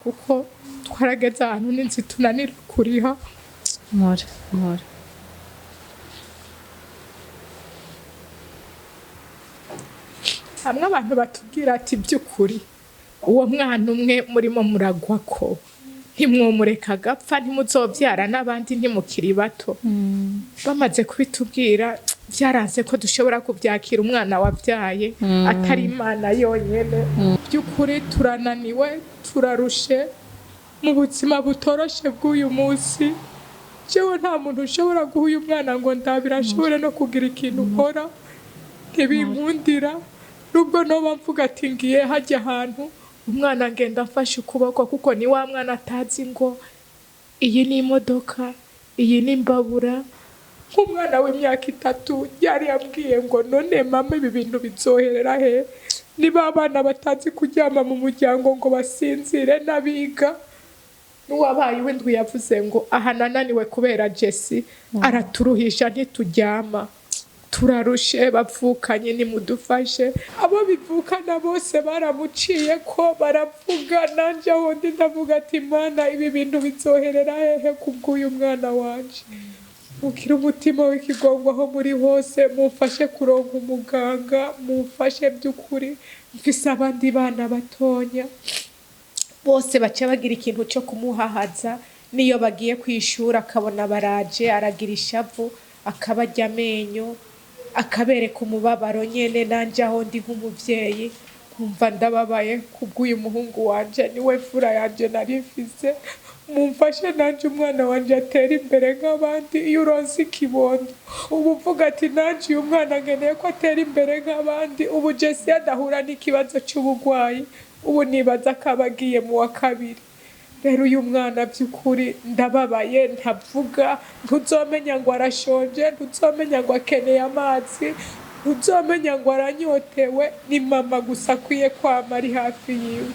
Kuko twarageze ahantu n'inzu tunanira kuriha. Mpore mpore. Hamwe abantu batubwira ati: "By'ukuri uwo mwana umwe murimo muragwa ko ntimwomureka agapfa, ntimuzobyara n'abandi, ntimukiri bato." Bamaze kubitubwira, byaranze ko dushobora kubyakira. Umwana wabyaye atari Imana yonyene. By'ukuri turananiwe, turarushe mu buzima butoroshe bw'uyu munsi. Jewe nta muntu ushobora guha uyu mwana ngo ndabira ashobore no kugira ikintu ukora, ntibinkundira. Nubwo noba mvuga ati ngiye hajya ahantu, umwana ngenda afashe ukuboko, kuko ni wa mwana atazi ngo iyi ni imodoka, iyi ni imbabura. Nk'umwana w'imyaka 3 yari yambwiye ngo: "None mama, ibi bintu bizoherera he?" Niba abana batazi kuryama mu muryango ngo basinzire n'abiga, n'uwabaye w'indwi yavuze ngo: "Aha nananiwe kubera Jesi araturuhisha, ntituryama, turarushe. Bavukanye, nimudufashe." Abo bivukana bose baramuciye ko baravuga. Nanje aho ndi ndavuga ati: "Mana, ibi bintu bizoherera hehe kubw'uyu mwana wanje?" Mugire umutima w'ikigongo aho muri hose, mumfashe kuronka umuganga, mumfashe by'ukuri. Mfise abandi bana batonya, bose baca bagira ikintu cyo kumuhahaza. Niyo bagiye kwishura akabona baraje, aragira ishavu, akabarya amenyo, akabereka umubabaro nyene. Nanje aho ndi nk'umuvyeyi nkumva ndababaye kubw'uyu muhungu wanje, niwe fura yanje nari mfise. Mumfashe nanje umwana wanje atere imbere nk'abandi. Iyo uronse ikibondo uba uvuga ati: "Nanje uyu mwana nkeneye ko atera imbere nk'abandi." Ubu Jesi adahura n'ikibazo c'ubugwayi, ubu nibaza ko aba agiye mu wa kabiri. Rero uyu mwana by'ukuri ndababaye, ntavuga, ntuzomenya ngo arashonje, ntuzomenya ngo akeneye amazi, ntuzomenya ngo aranyotewe. Ni mama gusa akwiye kwama ari hafi yiwe.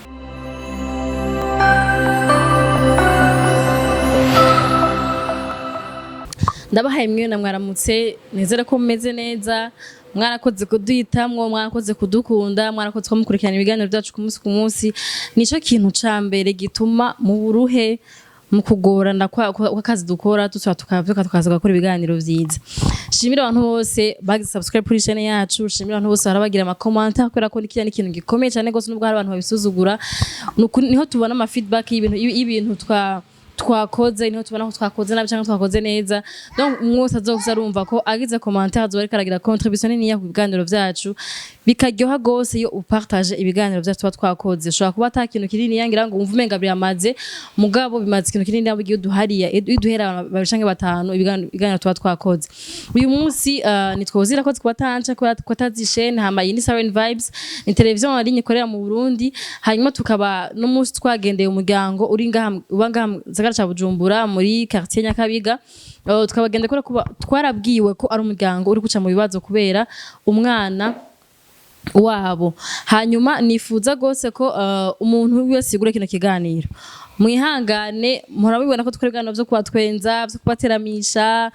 Ndabahaye mwe na mwaramutse, nizere ko mumeze neza. Mwarakoze kuduhitamwo, mwarakoze kudukunda, mwarakoze ko mukurikirana ibiganiro byacu ku munsi ku munsi. Nico kintu ca mbere gituma mu buruhe, mu kugorana kw'akazi dukora, dusaba tukavyuka tukaza gukora ibiganiro vyiza. Shimira abantu bose bagize subscribe kuri chaîne yacu, shimira abantu bose barabagira ama commentaire, kubera ko nikiriya ni ikintu gikomeye cyane gose, nubwo hari abantu babisuzugura. Niho tubona ama feedback y'ibintu twakoze, niho tubona ko twakoze nabi cyangwa twakoze neza. Donc umwe wese azokuza arumva ko agize commentaire azoba ariko aragira contribution nini ku biganiro vyacu. Bikaryoha gose iyo upartage ibiganiro vyacu tuba twakoze. Ushobora kuba ata kintu kinini yangira ngo wumve umenga biramaze, mugabo bimaze ikintu kinini yaba igihe uduhariya iduhera abantu babiri canke batanu ibiganiro tuba twakoze. Uyu munsi nitwa Ozira ko kubatanca ko atazi chaîne. Hama iyi ni Siren Vibes, ni televiziyo en ligne ikorera mu Burundi. Hanyuma tukaba no munsi twagendeye umuryango uri ngaha, uba ngaha mu gisagara ca Bujumbura muri quartier Nyakabiga. Tukabagenda kubera kuba twarabwiwe ko ari umuryango uri guca mu bibazo kubera umwana wabo. Hanyuma nifuza gose ko umuntu wese yigura kino kiganiro, mwihangane, murabibona ko dukora ibiganiro vyo kubatwenza, vyo kubateramisha,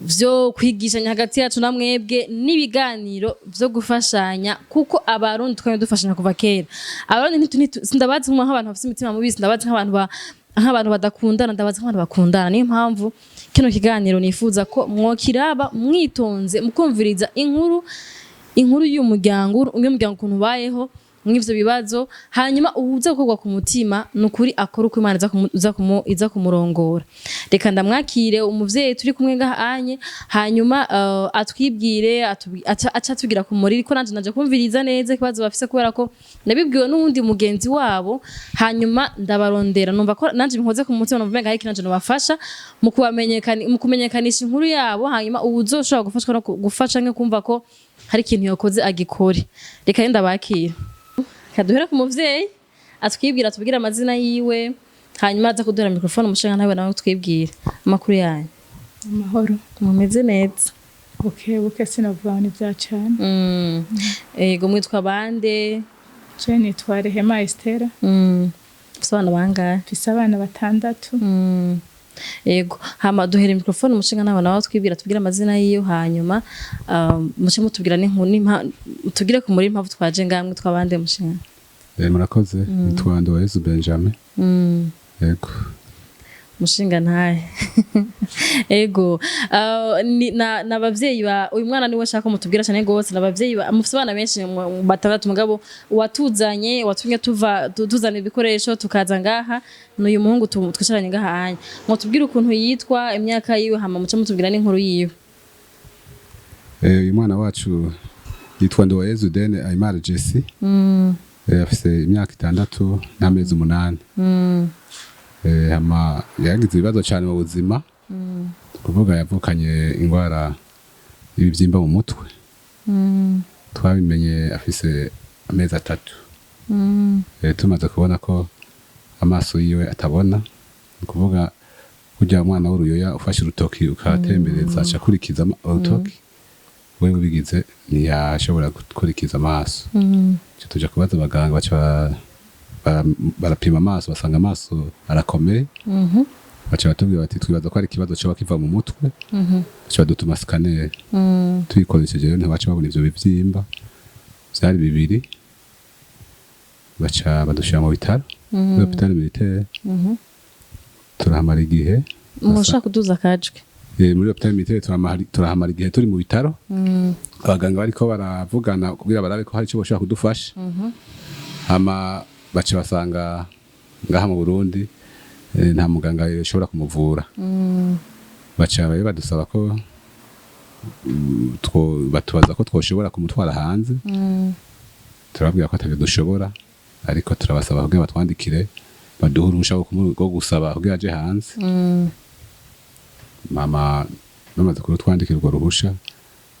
vyo kwigishanya hagati yacu na mwebwe, n'ibiganiro vyo gufashanya, kuko Abarundi twari dufashanya kuva kera. Abarundi sindabazi nk'abantu bafise imitima mubi, sindabazi nk'abantu badakundana, ndabazi nk'abantu bakundana. Niyo mpamvu kino kiganiro nifuza ko mwokiraba mwitonze, mukumviriza inkuru y'uyu muryango, uyu muryango ukuntu ubayeho mw'ivyo bibazo. Hanyuma uwuza gukorwa ku mutima, ni ukuri akora uko Imana iza kumurongora. Reka ndamwakire umuvyeyi turi kumwe ngaha anye, hanyuma atwibwire, aca atubwira ku muriri, ko nanje naje kumviriza neza ikibazo bafise, kubera ko nabibwiwe n'uwundi mugenzi wabo. Hanyuma ndabarondera, numva ko nanje binkoze ku mutima, numva umenga hari ikintu nanje nobafasha mu kumenyekanisha inkuru yabo. Hanyuma uwuzoshobora gufashwa no gufasha nko kumva ko hari ikintu yokoze, agikore. Reka rero ndabakira, kaduhere ku muvyeyi atwibwira, atubwire amazina yiwe, hanyuma aza kuduhera microphone. Umushinga nawe twibwire amakuru yanyu. Amahoro. Mumeze neza? Buke buke, sinavuga ngo ni bya cyane. Ego, mwitwa bande? Je nitwa Rehema Estera. Ufise abana bangahe? Mfise abana batandatu. Ego, hama duhere microphone umushinga nawe twibwira, tubwire amazina yiwe, hanyuma muce mutubwira n'inkuru, mutubwire ku muri impamvu twaje ngamwe. Twabande mushinga? Murakoze, nitwa Nduwayezu Benjamin. Yego. Mushinga ntahe. Ego. N'abavyeyi ba uyu mwana niwe nshaka mutubwira cyane gose. N'abavyeyi mufise abana benshi, batandatu, mugabo watuzanye, watumye tuva tuzana ibikoresho tukaza ngaha, n'uyu muhungu twicaranye ngaha anya. Mutubwire ukuntu yitwa, imyaka yiwe, hama muce mutubwira n'inkuru yiwe. Uyu mwana wacu yitwa Nduwayezu Dene Aimar Jesse. Afise imyaka 6 n'amezi 8. Hama yagize ibibazo cyane mu buzima. Kuvuga yavukanye ingwara y'ibibyimba mu mutwe. Twabimenye afise amezi 3. Tumaze kubona ko amaso yiwe atabona, ni ukuvuga kurya umwana w'uruyoya ufashe urutoki ukatembereza aca akurikiza urutoki, we ubigize ntiyashobora gukurikiza amaso. Tuca tuja kubaza abaganga, baca barapima amaso, basanga amaso arakomeye. Baca batubwira bati twibaza ko ari ikibazo coba kiva mu mutwe. Baca badutuma scanner, tuyikoresheje rero ntibaca babona ivyo bivyimba vyari bibiri. Baca badushira mu bitaro, muri hôpital militaire, turahamara igihe. Mushaka kuduza akajwi. Muri hôpital militaire turahamara igihe turi mu bitaro, abaganga bariko baravugana kugira barabe ko hari ico boshobora kudufasha. Hama baca basanga ngaha mu Burundi nta muganga yoshobora kumuvura. Baca rero badusaba ko batubaza ko twoshobora kumutwara hanze. Turababwira ko atavyo dushobora, ariko turabasaba kugira batwandikire, baduhe uruhusha rwo gusaba kugira aje hanze. Mama bamaze kurutwandikira urwo ruhusha,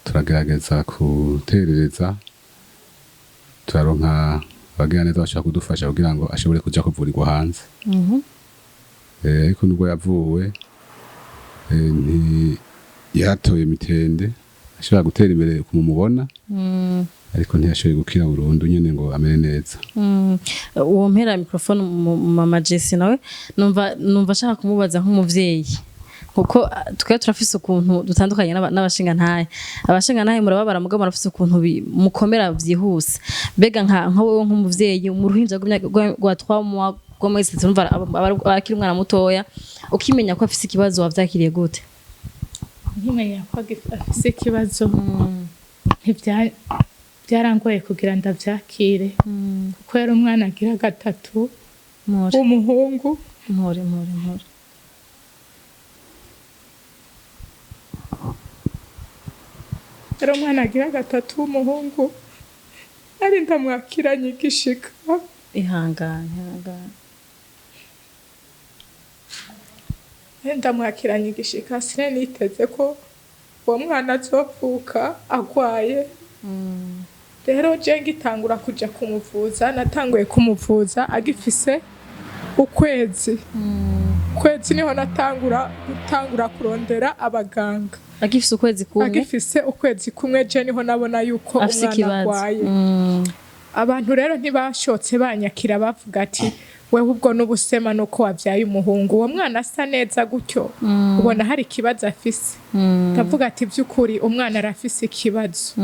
turagerageza guterereza, turaronka abagira neza bashobora kudufasha kugira ngo ashobore kuja kuvurirwa hanze. Ariko nubwo yavuwe, ntiyatoye mitende, ashobora gutera imbere kumumubona, ariko ntiyashoboye gukira burundu nyene ngo amere neza. Uwo mpera microphone mama Jesse nawe numva ashaka kumubaza nk'umuvyeyi, kuko twe turafise ukuntu dutandukanye n'abashingantahe. Abashingantahe murababara, mugabo murafise ukuntu mukomera vyihuse. Mbega nka wewe nk'umuvyeyi, mu ruhinja rw'imyaka rwa 3 mois, rw'amezi 3, urumva aba akiri umwana mutoya, ukimenya ko afise ikibazo wavyakiriye gute? Nkimenya ko afise ikibazo, byarangoye kugira ndavyakire, kuko yari umwana agira gatatu Mpore. w'umuhungu. Mpore, mpore, mpore. Yari umwana agira gatatu w'umuhungu, ari ndamwakiranye igishika. Ihangane, ihangane. Nari ndamwakiranye igishika, sinari niteze ko uwo mwana azovuka agwaye. Rero je ngitangura kuja kumuvuza, natanguye kumuvuza agifise ukwezi. Ukwezi niho natangura gutangura kurondera abaganga. Agifise ukwezi kumwe? Agifise ukwezi kumwe, je niho nabona yuko afise umwana ikibazo. agwaye. Abantu rero ntibashotse banyakira, bavuga ati wewe ubwo n'ubusema nuko wabyaye umuhungu, uwo mwana asa neza gutyo, ubona hari ikibazo afise. Ndavuga ati by'ukuri umwana arafise ikibazo.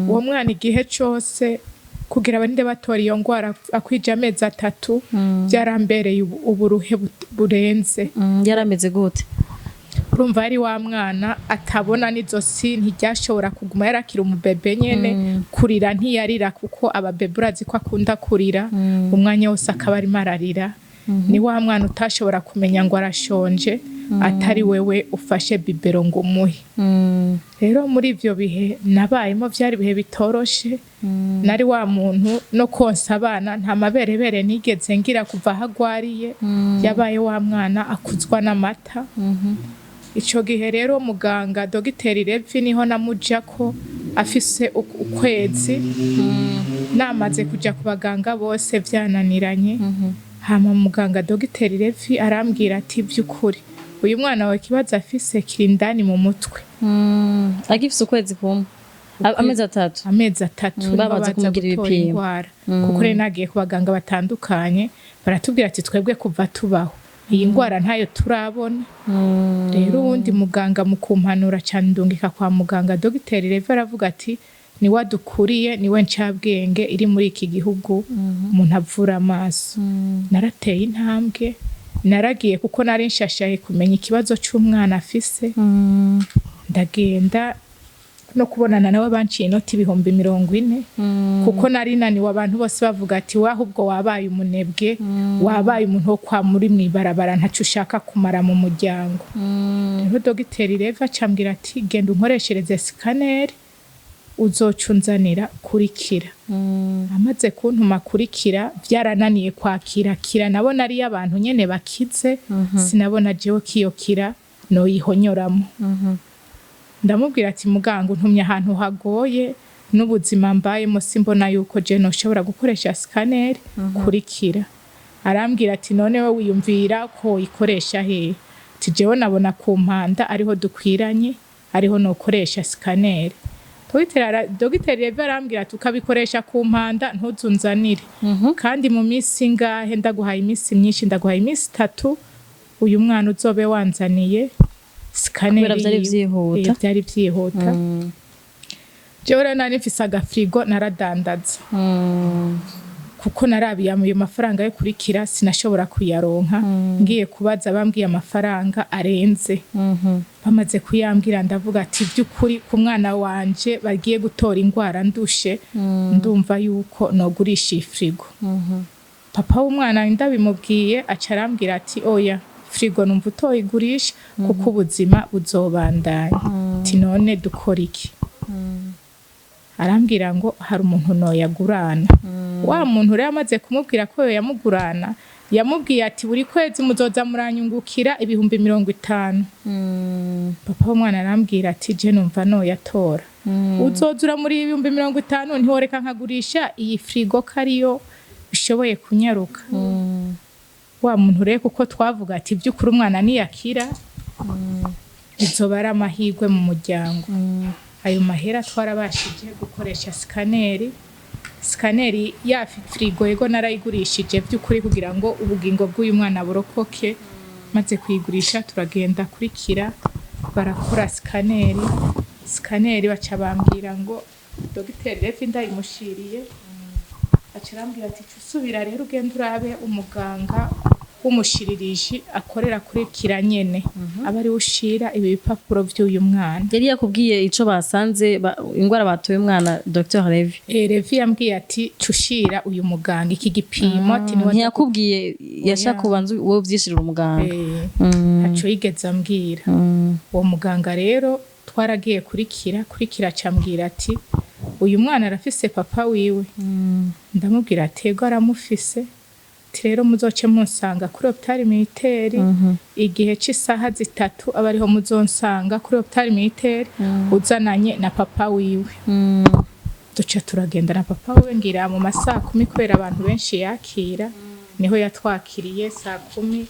Uwo mwana igihe cose kugira barinde batora iyo ngwara akwije amezi 3, byarambereye uburuhe burenze. Yarameze gute? Urumva ari wa mwana atabona n'izosi ntiryashobora kuguma, yarakira umubebe nyene. Kurira ntiyarira, kuko ababebe urazi ko akunda kurira umwanya wose, akaba arimo ararira. Ni wa mwana utashobora kumenya ngo arashonje atari wewe ufashe biberon ngo umuhe. Rero muri ivyo bihe nabayemo, vyari ibihe bitoroshe. Nari wa muntu no konsa abana nta maberebere nigeze ngira kuva aho agwariye. Yabaye wa mwana akuzwa n'amata. Ico gihe rero muganga dogiteri Revi niho namujako afise ukwezi, namaze kuja ku baganga bose vyananiranye. Hama muganga dogiteri Revi arambwira ati by'ukuri uyu mwana wawe ikibazo afise kiri indani mu mutwe. Agifise ukwezi kumwe, amezi 3? Amezi 3. Niho Bamaze baza kumugira gutora ibipimo. indwara, kuko rero nagiye ku baganga batandukanye, baratubwira ati twebwe kuva tubaho iyi ndwara ntayo turabona. Rero uwundi muganga mu kumpanura cyane ndungika kwa muganga dogiteri Reve aravuga ati Niwe adukuriye, niwe ncabwenge iri muri iki gihugu umuntu avura amaso. Narateye intambwe, naragiye kuko nari nshashaye kumenya ikibazo c'umwana afise. Ndagenda no kubonana nawe, banciye inoti 40,000, kuko nari naniwe. Abantu bose bavuga ati: "We ahubwo wabaye umunebwe, wabaye umuntu wo kwa muri mw'ibarabara, ntaco ushaka kumara mu muryango." Rero dogiteri Reva acambwira ati: "Genda unkoreshereze scanner, uzoca unzanira kurikira." Amaze kuntuma kurikira, vyarananiye kwakira kira. Nabona ariyo abantu nyene bakize, sinabona jewe kiyo kira noyihonyoramo. Ndamubwira ati: "Muganga, untumye ahantu hagoye n'ubuzima mbayemo, simbona yuko je noshobora gukoresha scanner kurikira." Arambwira ati: "None we wiyumvira ko ikoresha hehe?" Ati: "Jewe nabona ku Mpanda ariho dukwiranye, ariho nokoresha scanner." Dogiteri Reve arambwira ati: "Ukabikoresha ku Mpanda, ntuzunzanire kandi mu minsi ingahe? Ndaguhaye iminsi myinshi, ndaguhaye iminsi 3, uyu mwana uzobe wanzaniye scanner." Kubera vyari yiwe. vyihuta. Vyari vyihuta. Jewe rero nari mfise agafrigo naradandaza, kuko narabiye ayo mafaranga yo kurikira sinashobora kuyaronka. Ngiye kubaza, bambwiye amafaranga arenze. Bamaze kuyambwira, ndavuga ati: "By'ukuri ku mwana wanje bagiye gutora ingwara ndushe, ndumva yuko nogurisha iyi frigo." Papa w'umwana ndabimubwiye, aca arambwira ati: "Oya, frigo numva utoyigurisha kuko ubuzima buzobandanya." Ati: "None dukora iki?" Arambwira ngo hari umuntu noyagurana. Wa muntu rero amaze kumubwira ko yamugurana, yamubwiye ati: "Buri kwezi muzoza muranyungukira 50,000." Papa w'umwana arambwira ati: "Je numva noyatora, uzoza uramuri 50,000, ntiworeka nkagurisha iyi frigo ko ariyo bishoboye kunyaruka?" Wa muntu rero, kuko twavuga ati by'ukuri umwana niyakira bizoba ari amahirwe mu muryango, ayo mahera twarabashije gukoresha scanner. Scanner ya frigo, yego, narayigurishije by'ukuri kugira ngo ubugingo bw'uyu mwana burokoke. Maze kuyigurisha, turagenda kurikira, barakora scanner. Scanner baca bambwira ngo dogiteri Revi ndayimushiriye, aca arambwira ati: "Ca usubira rero ugende urabe umuganga w'umushiririji akorera kuri kira nyene, aba ariwe ushira ibi bipapuro vy'uyu mwana." Yari yakubwiye ico basanze, ingwara batoye umwana, Dr Levi? Revi yambwiye ati: "Ca ushira uyu muganga iki gipimo," ati niwe aza. Ntiyakubwiye, yashaka kubanza wowe uvyishirira umuganga? Ntaco yigeze ambwira. Uwo muganga rero twaragiye kurikira, kurikira acambwira ati: "Uyu mwana arafise papa wiwe?" Ndamubwira ati: "Ego, aramufise." Ati: "Rero muzoce munsanga kuri hôpital militaire igihe c'isaha 3, aba ariho muzonsanga kuri hôpital militaire uzananye na papa wiwe." Duca turagenda na papa wiwe, ngira mu masaha 10, kubera abantu benshi yakira, niho yatwakiriye saa 10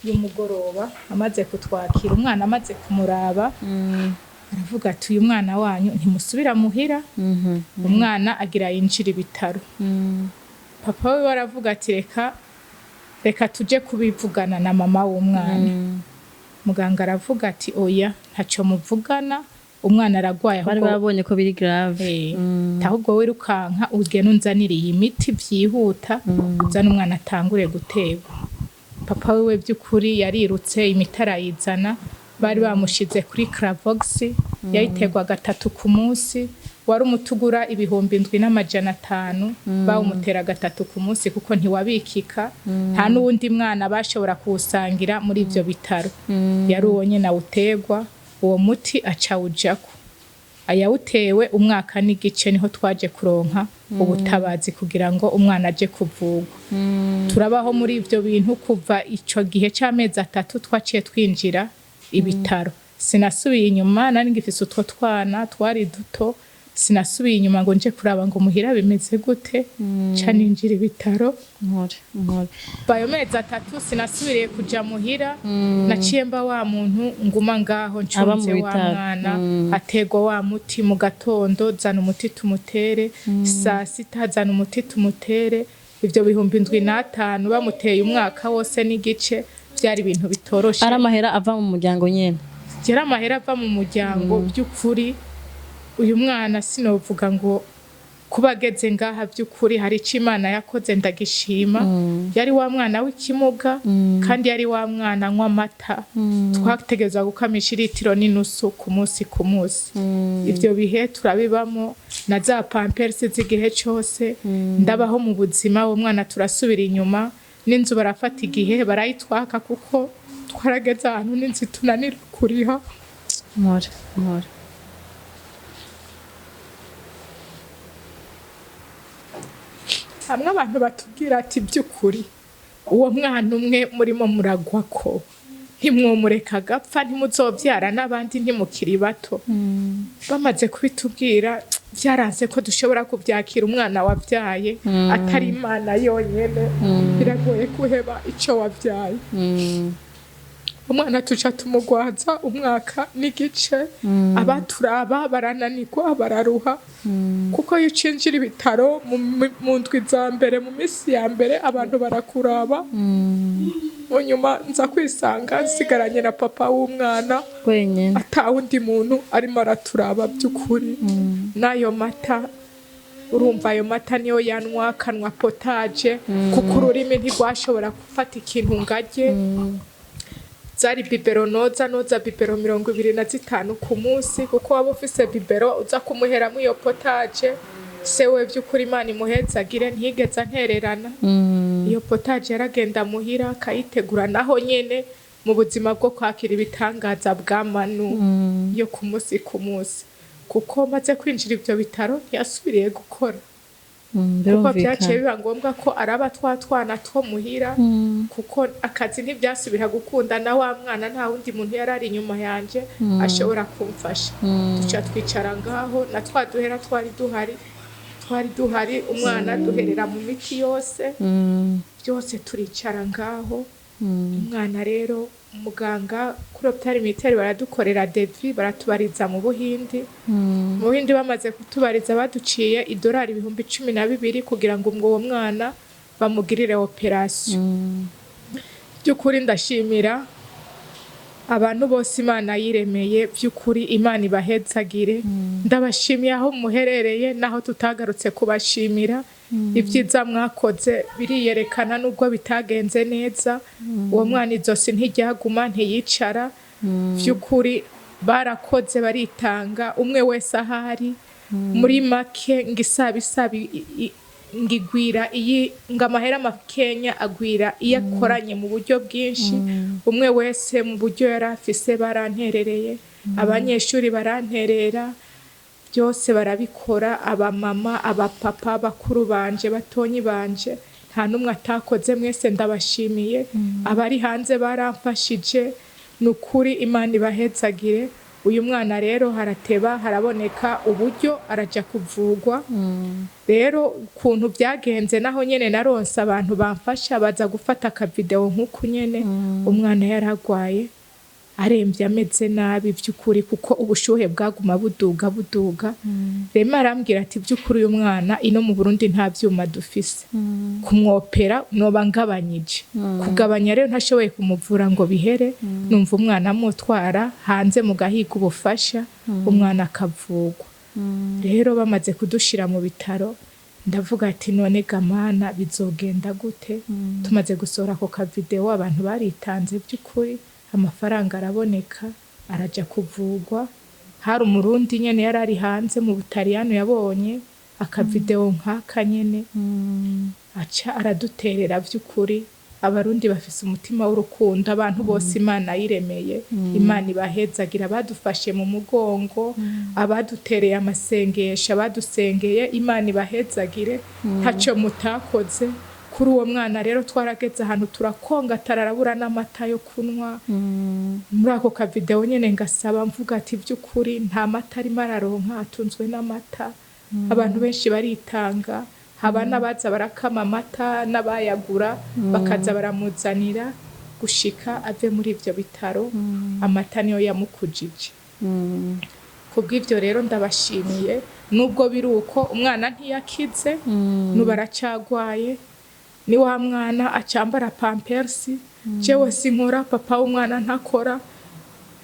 y'umugoroba. Amaze kutwakira, umwana amaze kumuraba, aravuga ati: "Uyu mwana wanyu ntimusubira muhira, umwana agira yinjira ibitaro." Papa we aravuga ati: "Reka, reka tuje kubivugana na mama w'umwana." Muganga aravuga ati: "Oya, ntacyo muvugana, umwana aragwaye." Bari Ahubwo babonye ko biri grave. Ahubwo wirukanka ugende unzanire iyi miti byihuta, uzane umwana atangure guterwa. Papa wiwe by'ukuri yarirutse, imiti arayizana. Bari bamushize kuri Clavox, yayiterwa gatatu ku munsi. Wari umuti ugura 7,500, bawumutera gatatu ku munsi kuko ntiwabikika. Nta n'uwundi mwana bashobora kuwusangira muri ibyo bitaro, yari uwo nyine awuterwa uwo muti. Acawujako, ayawutewe umwaka n'igice, niho twaje kuronka ubutabazi kugira ngo umwana aje kuvugwa. Turabaho muri ibyo bintu kuva ico gihe c'amezi 3 twaciye twinjira ibitaro. Sinasubiye inyuma, nari ngifise utwo twana twari duto. Sinasubiye inyuma ngo nje kuraba ngo muhira bimeze gute, ca ninjira ibitaro. Mpore mpore. Bayo mezi 3 sinasubiriye kuja muhira, naciye mba wa muntu nguma ngaho Aba mu ncunze wa bitaro. mwana, ategwa wa muti mu gatondo, zana umuti tumutere, saa sita zana umuti tumutere. Ivyo 7,500 bamuteye umwaka wose n'igice, byari ibintu bitoroshe. Ari amahera ava mu muryango nyene? Yari amahera ava mu muryango by'ukuri. Uyu mwana sinovuga ngo kuba ageze ngaha, by'ukuri hari icyo Imana yakoze, ndagishima. Yari wa mwana w'ikimuga, kandi yari wa mwana anywa amata. Twategerezwa gukamisha iritiro n'inusu ku munsi ku munsi. Ibyo bihe turabibamo na za Pampers z'igihe cyose. Ndabaho mu buzima, uwo mwana turasubira inyuma, n'inzu barafata igihe barayitwaka, kuko twarageze ahantu n'inzu tunanira kuriha. Mpore, mpore. Hamwe abantu batubwira ati by'ukuri uwo mwana umwe murimo muragwa ko ntimwomureka agapfa, ntimuzobyara n'abandi, ntimukiri bato. Bamaze kubitubwira, byaranze ko dushobora kubyakira. Umwana wabyaye atari Imana yonyine, biragoye kuheba icyo wabyaye. Umwana tuca tumugwaza umwaka n'igice, abaturaba barananirwa, bararuha, kuko iyo ucinjira ibitaro mu ndwi za mbere, mu minsi ya mbere, abantu barakuraba. Mu nyuma nza kwisanga nsigaranye na papa w'umwana wenyine, atawundi muntu arimo araturaba by'ukuri. N'ayo mata, urumva, ayo mata niyo yanwa, akanwa potage, kuko ururimi ntirwashobora gufata ikintu ngo arye. Zari biberon, noza biberon 25 ku munsi, kuko waba ufise biberon uza kumuheramo iyo potage. Se we by'ukuri, Imana imuhezagire, ntiyigeze antererana. Iyo potage yaragenda muhira akayitegura, naho nyene mu buzima bwo kwakira ibitangaza bwa manu yo ku munsi ku munsi, kuko maze kwinjira ibyo bitaro ntiyasubiriye gukora, kuko byaciye biba ngombwa ko araba twa twana two muhira, kuko akazi ntibyasubira gukunda na wa mwana, nta wundi muntu yari ari inyuma yanje ashobora kumfasha. Duca twicara ngaho na twa duhera twari duhari, umwana duherera mu miti yose byose, turicara ngaho. Umwana rero, muganga kuri hôpital militaire baradukorera devis, baratubariza mu Buhindi. Mu Buhindi bamaze kutubariza, baduciye idolari 12,000 kugira ngo uwo mwana bamugirire opération. By'ukuri ndashimira abantu bose Imana yiremeye. By'ukuri Imana ibahezagire. Ndabashimiye aho muherereye, naho tutagarutse kubashimira. Ibyiza mwakoze biriyerekana, nubwo bitagenze neza. Uwo mwana izosi ntiryaguma, ntiyicara. By'ukuri barakoze, baritanga, umwe wese ahari. Muri make, ngo isabisabi ngigwira iyi, ngo amahera makenya agwira iyo akoranye mu buryo bwinshi. Umwe wese mu buryo yari afise baranterereye, abanyeshuri baranterera, byose barabikora, abamama, abapapa, bakuru banje, batonyi banje, nta n'umwe atakoze. Mwese ndabashimiye. Abari hanze baramfashije, ni ukuri Imana ibahezagire. Uyu mwana rero harateba haraboneka uburyo araja kuvugwa. Rero ukuntu byagenze, naho nyene naronse abantu bamfasha, baza gufata akavideo nk'uku nyene umwana yaragwaye, aremvye, ameze nabi by'ukuri, kuko ubushuhe bwaguma buduga buduga. Rema arambwira ati by'ukuri uyu mwana ino mu Burundi nta vyuma dufise, kumwopera noba ngabanyije kugabanya. Rero ntashoboye kumuvura ngo bihere, numva umwana amutwara hanze mugahiga ubufasha, umwana akavugwa. Rero bamaze kudushira mu bitaro, ndavuga ati none gamana bizogenda gute? Tumaze gusohora ako kavideo, abantu baritanze by'ukuri, amafaranga araboneka, araja kuvugwa. Hari Umurundi nyene yari ari hanze mu Butaliyano yabonye akavideo nk'aka nyene, aca araduterera. By'ukuri Abarundi bafise umutima w'urukundo. Abantu bose Imana yiremeye, Imana ibahezagira, abadufashe mu mugongo, abadutereye amasengesho, abadusengeye, Imana ibahezagire, ntacyo mutakoze kuri uwo mwana. Rero twarageze ahantu turakonga, tararabura n'amata yo kunywa. Muri ako kavideo nyene ngasaba, mvuga ati by'ukuri nta mata arimo araronka, atunzwe n'amata. Abantu benshi baritanga, haba n'abaza barakama amata n'abayagura bakaza baramuzanira gushika ave muri ibyo bitaro. Amata niyo yamukujije. Kubw'ibyo rero ndabashimiye. Nubwo biri uko, umwana ntiyakize, nubu aracagwaye. Ni wa mwana acambara Pampers. Jewe sinkora, papa w'umwana ntakora,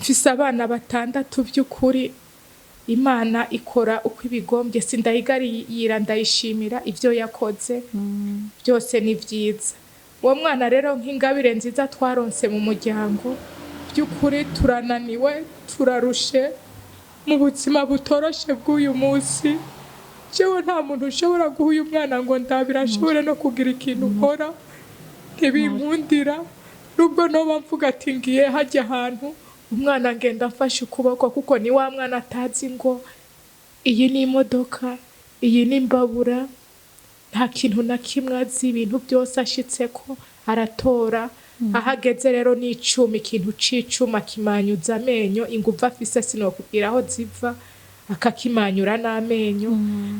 mfise abana batandatu. By'ukuri Imana ikora uko ibigombye. Sindayigarira, ndayishimira ibyo yakoze byose, ni byiza. Uwo mwana rero nk'ingabire nziza twaronse mu muryango, by'ukuri turananiwe, turarushe mu buzima butoroshe bw'uyu munsi. Jewe nta muntu ushobora guha uyu mwana ngo ndabira ashobore no kugira ikintu ukora, ntibinkundira. Nubwo noba mvuga ati ngiye hajya ahantu, umwana ngenda amfashe ukuboko, kuko ni wa mwana atazi ngo iyi ni imodoka, iyi ni imbabura, nta kintu na kimwe azi. Ibintu byose ashitseko aratora. Ahageze rero n'icuma, ikintu c'icuma kimanyuza amenyo, inguvu afise sinokubwira aho ziva, akakimanyura n'amenyo.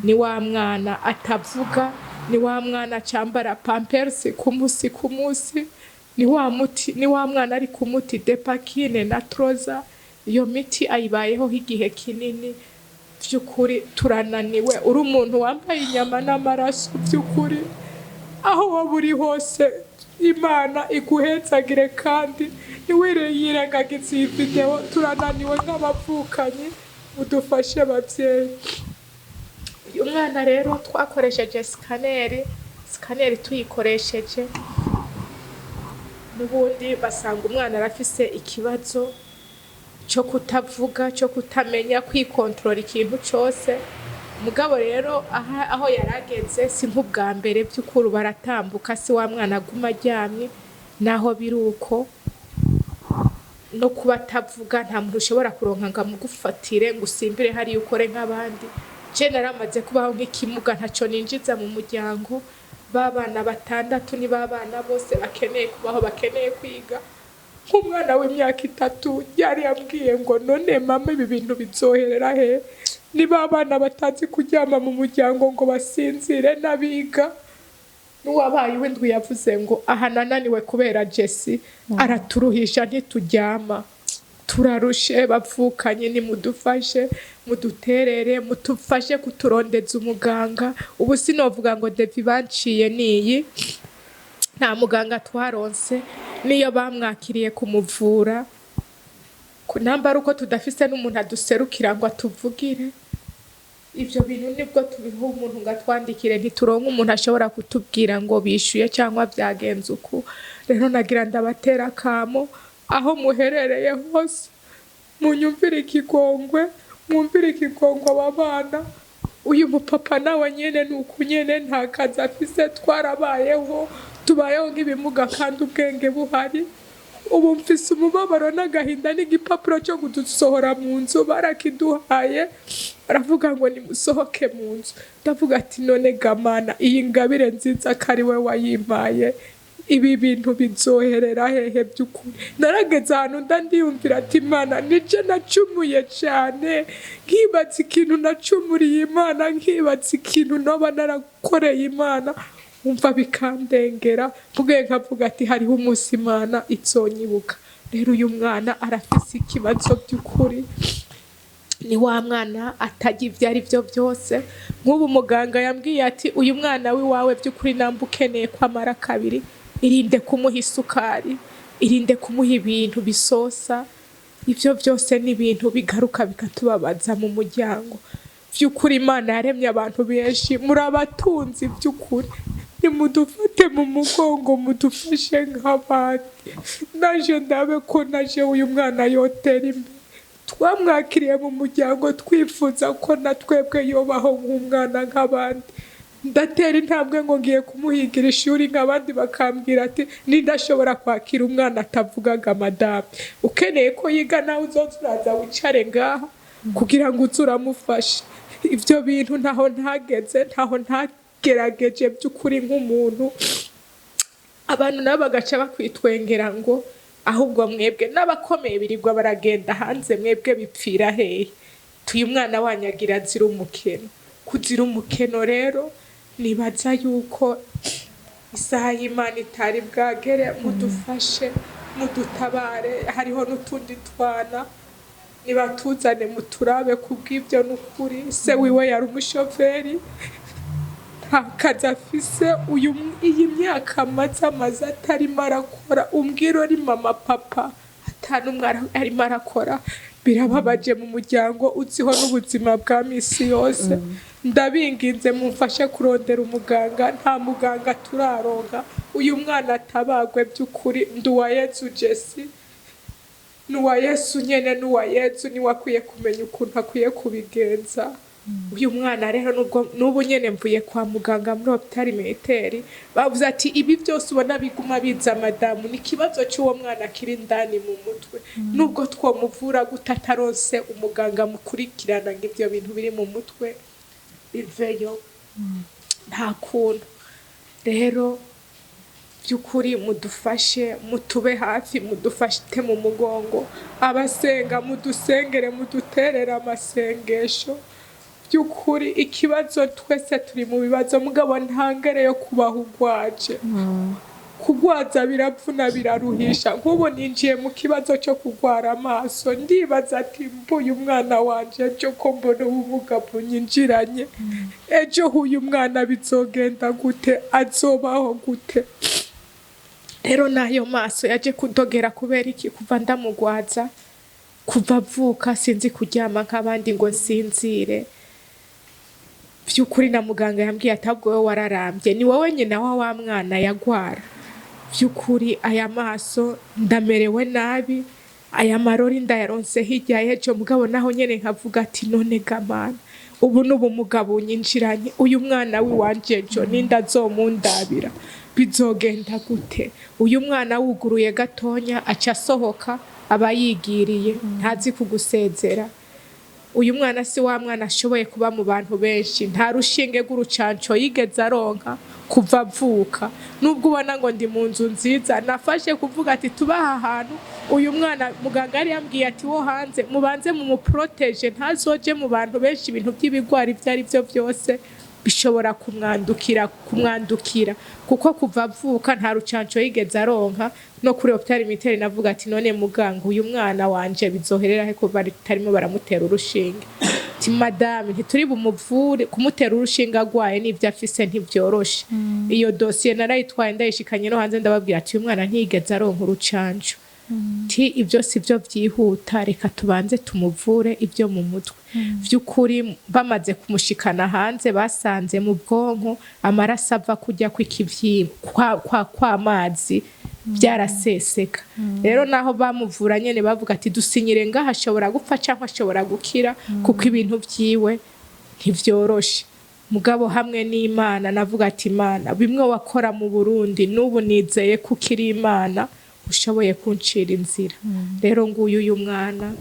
Ni wa mwana atavuga, ni wa mwana acambara Pampers ku munsi ku munsi, ni wa muti, ni wa mwana ari ku muti Dépakine na Troza. Iyo miti ayibayeho igihe kinini. By'ukuri turananiwe. Uri umuntu wambaye inyama n'amaraso, by'ukuri aho waba uri hose, Imana iguhetsagire kandi ntiwire yirengagize iyi videwo. Turananiwe nk'abavukanyi, udufashe babyeyi. Uyu mwana rero twakoresheje scanner. Scanner tuyikoresheje n'ubundi basanga umwana arafise ikibazo cyo kutavuga, cyo kutamenya kwikontorora ikintu cyose. Mugabo rero aha aho yarageze si nk'ubwa mbere, by'ukuri baratambuka, si wa mwana aguma aryamye. Naho biri uko, no kuba atavuga, nta muntu ushobora kuronka ngo amugufatire ngo usimbire hariya ukore nk'abandi. Je naramaze kubaho nk'ikimuga, ntaco ninjiza mu muryango. B'abana batandatu ni b'abana bose bakeneye kubaho, bakeneye kwiga. Nk'umwana w'imyaka 3 yari yambwiye ngo: "None mama, ibi bintu bizoherera he?" Niba abana batazi kuryama mu muryango ngo basinzire n'abiga. N'uwabaye uw'indwi yavuze ngo: "Aha nananiwe kubera Jesi araturuhisha, ntituryama, turarushe." Bavukanye, nimudufashe, muduterere, mutufashe kuturondeza umuganga. Ubu sinovuga ngo devis banciye niyi, nta muganga twaronse. Niyo bamwakiriye kumuvura namba ari uko tudafise n'umuntu aduserukira ngo atuvugire. Ibyo bintu nibwo tubiha umuntu ngo atwandikire, ntituronke umuntu ashobora kutubwira ngo bishyuye cyangwa byagenze uku. Rero nagira ndabatera akamo, aho muherereye hose, munyumvire ikigongwe, mwumvire ikigongwe aba bana. Uyu mupapa nawe nyene ni uku nyene, nta kazi afise. Twarabayeho, tubayeho nk'ibimuga kandi ubwenge buhari. Ubu mfise umubabaro n'agahinda. N'igipapuro cyo kudusohora mu nzu barakiduhaye, baravuga ngo nimusohoke mu nzu. Ndavuga ati: "None gamana, iyi ngabire nziza ko ari we wayimpaye, ibi bintu bizoherera hehe?" By'ukuri narageze ahantu ndandiyumvira ati: "Imana, nije nacumuye cyane." Nkibatsa ikintu nacumuriye Imana, nkibatsa ikintu noba narakoreye Imana, umva bikandengera. Mvuge nkavuga ati: "Hariho umunsi Imana izonyibuka." Rero uyu mwana arafise ikibazo by'ukuri, ni wa mwana atajya ibyo ari byo byose. Nk'ubu muganga yambwiye ati: "Uyu mwana w'iwawe by'ukuri namba ukeneye ko amara kabiri, irinde kumuha isukari, irinde kumuha ibintu bisosa." Ibyo byose ni ibintu bigaruka bikatubabaza mu muryango. By'ukuri Imana yaremye abantu benshi, muri abatunzi, by'ukuri nimudufate mu mugongo, mudufashe nk'abandi. Naje ndabe ko naje uyu mwana yotera imbere. Twamwakiriye mu muryango twifuza ko na twebwe yobaho nk'umwana nk'abandi. Ndatera intambwe ngo ngiye kumuhigira ishuri nk'abandi, bakambwira ati: "Nindashobora kwakira umwana atavugaga madamu? Ukeneye ko yiga nawe uzoza uraza wicare ngaha kugira ngo uze uramufashe." Ibyo bintu ntaho ntageze, ntaho ntagerageje by'ukuri nk'umuntu. Abantu nabo bagaca bakwitwengera ngo: "Ahubwo mwebwe n'abakomeye birirwa baragenda hanze, mwebwe bipfira hehe?" Tuyu mwana wanyu agira azira umukeno, kuzira umukeno. Rero nibaza yuko isaha y'Imana itari bwagere. Mudufashe, mudutabare. Hariho n'utundi twana, nibatuzane muturabe kubw'ibyo. N'ukuri se wiwe yari umushoferi, nta kazi afise. Uyu iyi myaka amaze atarimo arakora, umbwira uri mama, papa, atanumwe arimo arakora. Birababaje mu muryango uziho n'ubuzima bwa misi yose. Ndabinginze mumfashe kurondera umuganga, nta muganga turaronka. Uyu mwana atabagwe by'ukuri. Nduwayezu Jesi, n'uwa Yesu nyene, n'uwa Yezu niwe akwiye kumenya ukuntu akwiye kubigenza. Uyu mwana rero, nubwo n'ubu nyene mvuye kwa muganga muri hôpital militaire, bavuze ati ibi byose ubona biguma biza, madamu, ni ikibazo cy'uwo mwana kiri indani mu mutwe. Nubwo twomuvura gute, ataronse umuganga mukurikirana ngo ibyo bintu biri mu mutwe biveyo, nta kuntu. Rero by'ukuri mudufashe, mutube hafi, mudufate mu mugongo. Abasenga mudusengere, muduterere amasengesho. By'ukuri ikibazo, twese turi mu bibazo, mugabo ntangere yo kubaho ugwaje. Kugwaza biravuna, biraruhisha. Nk'ubu ninjiye mu kibazo cyo kugwara amaso, ndibaza ati mbuye umwana wanje ejo, ko mbona ubumuga bunyinjiranye, ejo huyu mwana bizogenda gute? Azobaho gute? Rero n'ayo maso yaje kudogera kubera iki? Kuva ndamugwaza, kuva avuka, sinzi kuryama nk'abandi ngo nsinzire. By'ukuri na muganga yambwiye ati ahubwo wowe wararambye, ni wowe nyina wa mwana yagwara. By'ukuri aya maso ndamerewe nabi, aya marori ndayaronse hirya y'ejo, mugabo naho nyene nkavuga ati none gamana, ubu n'ubumuga bunyinjiranye, uyu mwana w'iwanje ejo ninda azomundabira, bizogenda gute? Uyu mwana wuguruye gatonya aca asohoka, aba yigiriye, ntazi kugusezera. Uyu mwana si wa mwana ashoboye kuba mu bantu benshi, nta rushinge rw'urucanco yigeze aronka kuva avuka. Nubwo ubona ngo ndi mu nzu nziza, nafashe kuvuga ati tuba aha hantu, uyu mwana muganga yari yambwiye ati wo hanze mubanze mumuprotéger, ntazoje mu bantu benshi, ibintu by'ibigwari ibyo ari byo byose bishobora kumwandukira, kuko kuva avuka nta rucanco yigeze aronka. No kuri hôpital militaire navuga ati none muganga, uyu mwana wanje bizoherera he kuva batarimo baramutera urushinge? Ati madame, ntituri bumuvure, kumutera urushinge agwaye n'ibyo afise ntibyoroshe. Iyo dosiye narayitwaye, ndayishikanye no hanze, ndababwira ati uyu mwana ntiyigeze aronka urucanco. Ti ibyo si byo byihuta, reka tubanze tumuvure ibyo mu mutwe. By'ukuri bamaze kumushikana hanze, basanze mu bwonko amaraso ava kujya kw'ikivyimba kwa mazi byaraseseka. Rero naho bamuvura nyene bavuga ati dusinyire ngaha, ashobora gupfa cyangwa ashobora gukira, kuko ibintu vyiwe ntivyoroshe. Mugabo hamwe n'Imana, navuga ati Imana, bimwe wakora mu Burundi, n'ubu nizeye ko ukiri Imana ushoboye kuncira inzira. Rero nguyu uyu mwana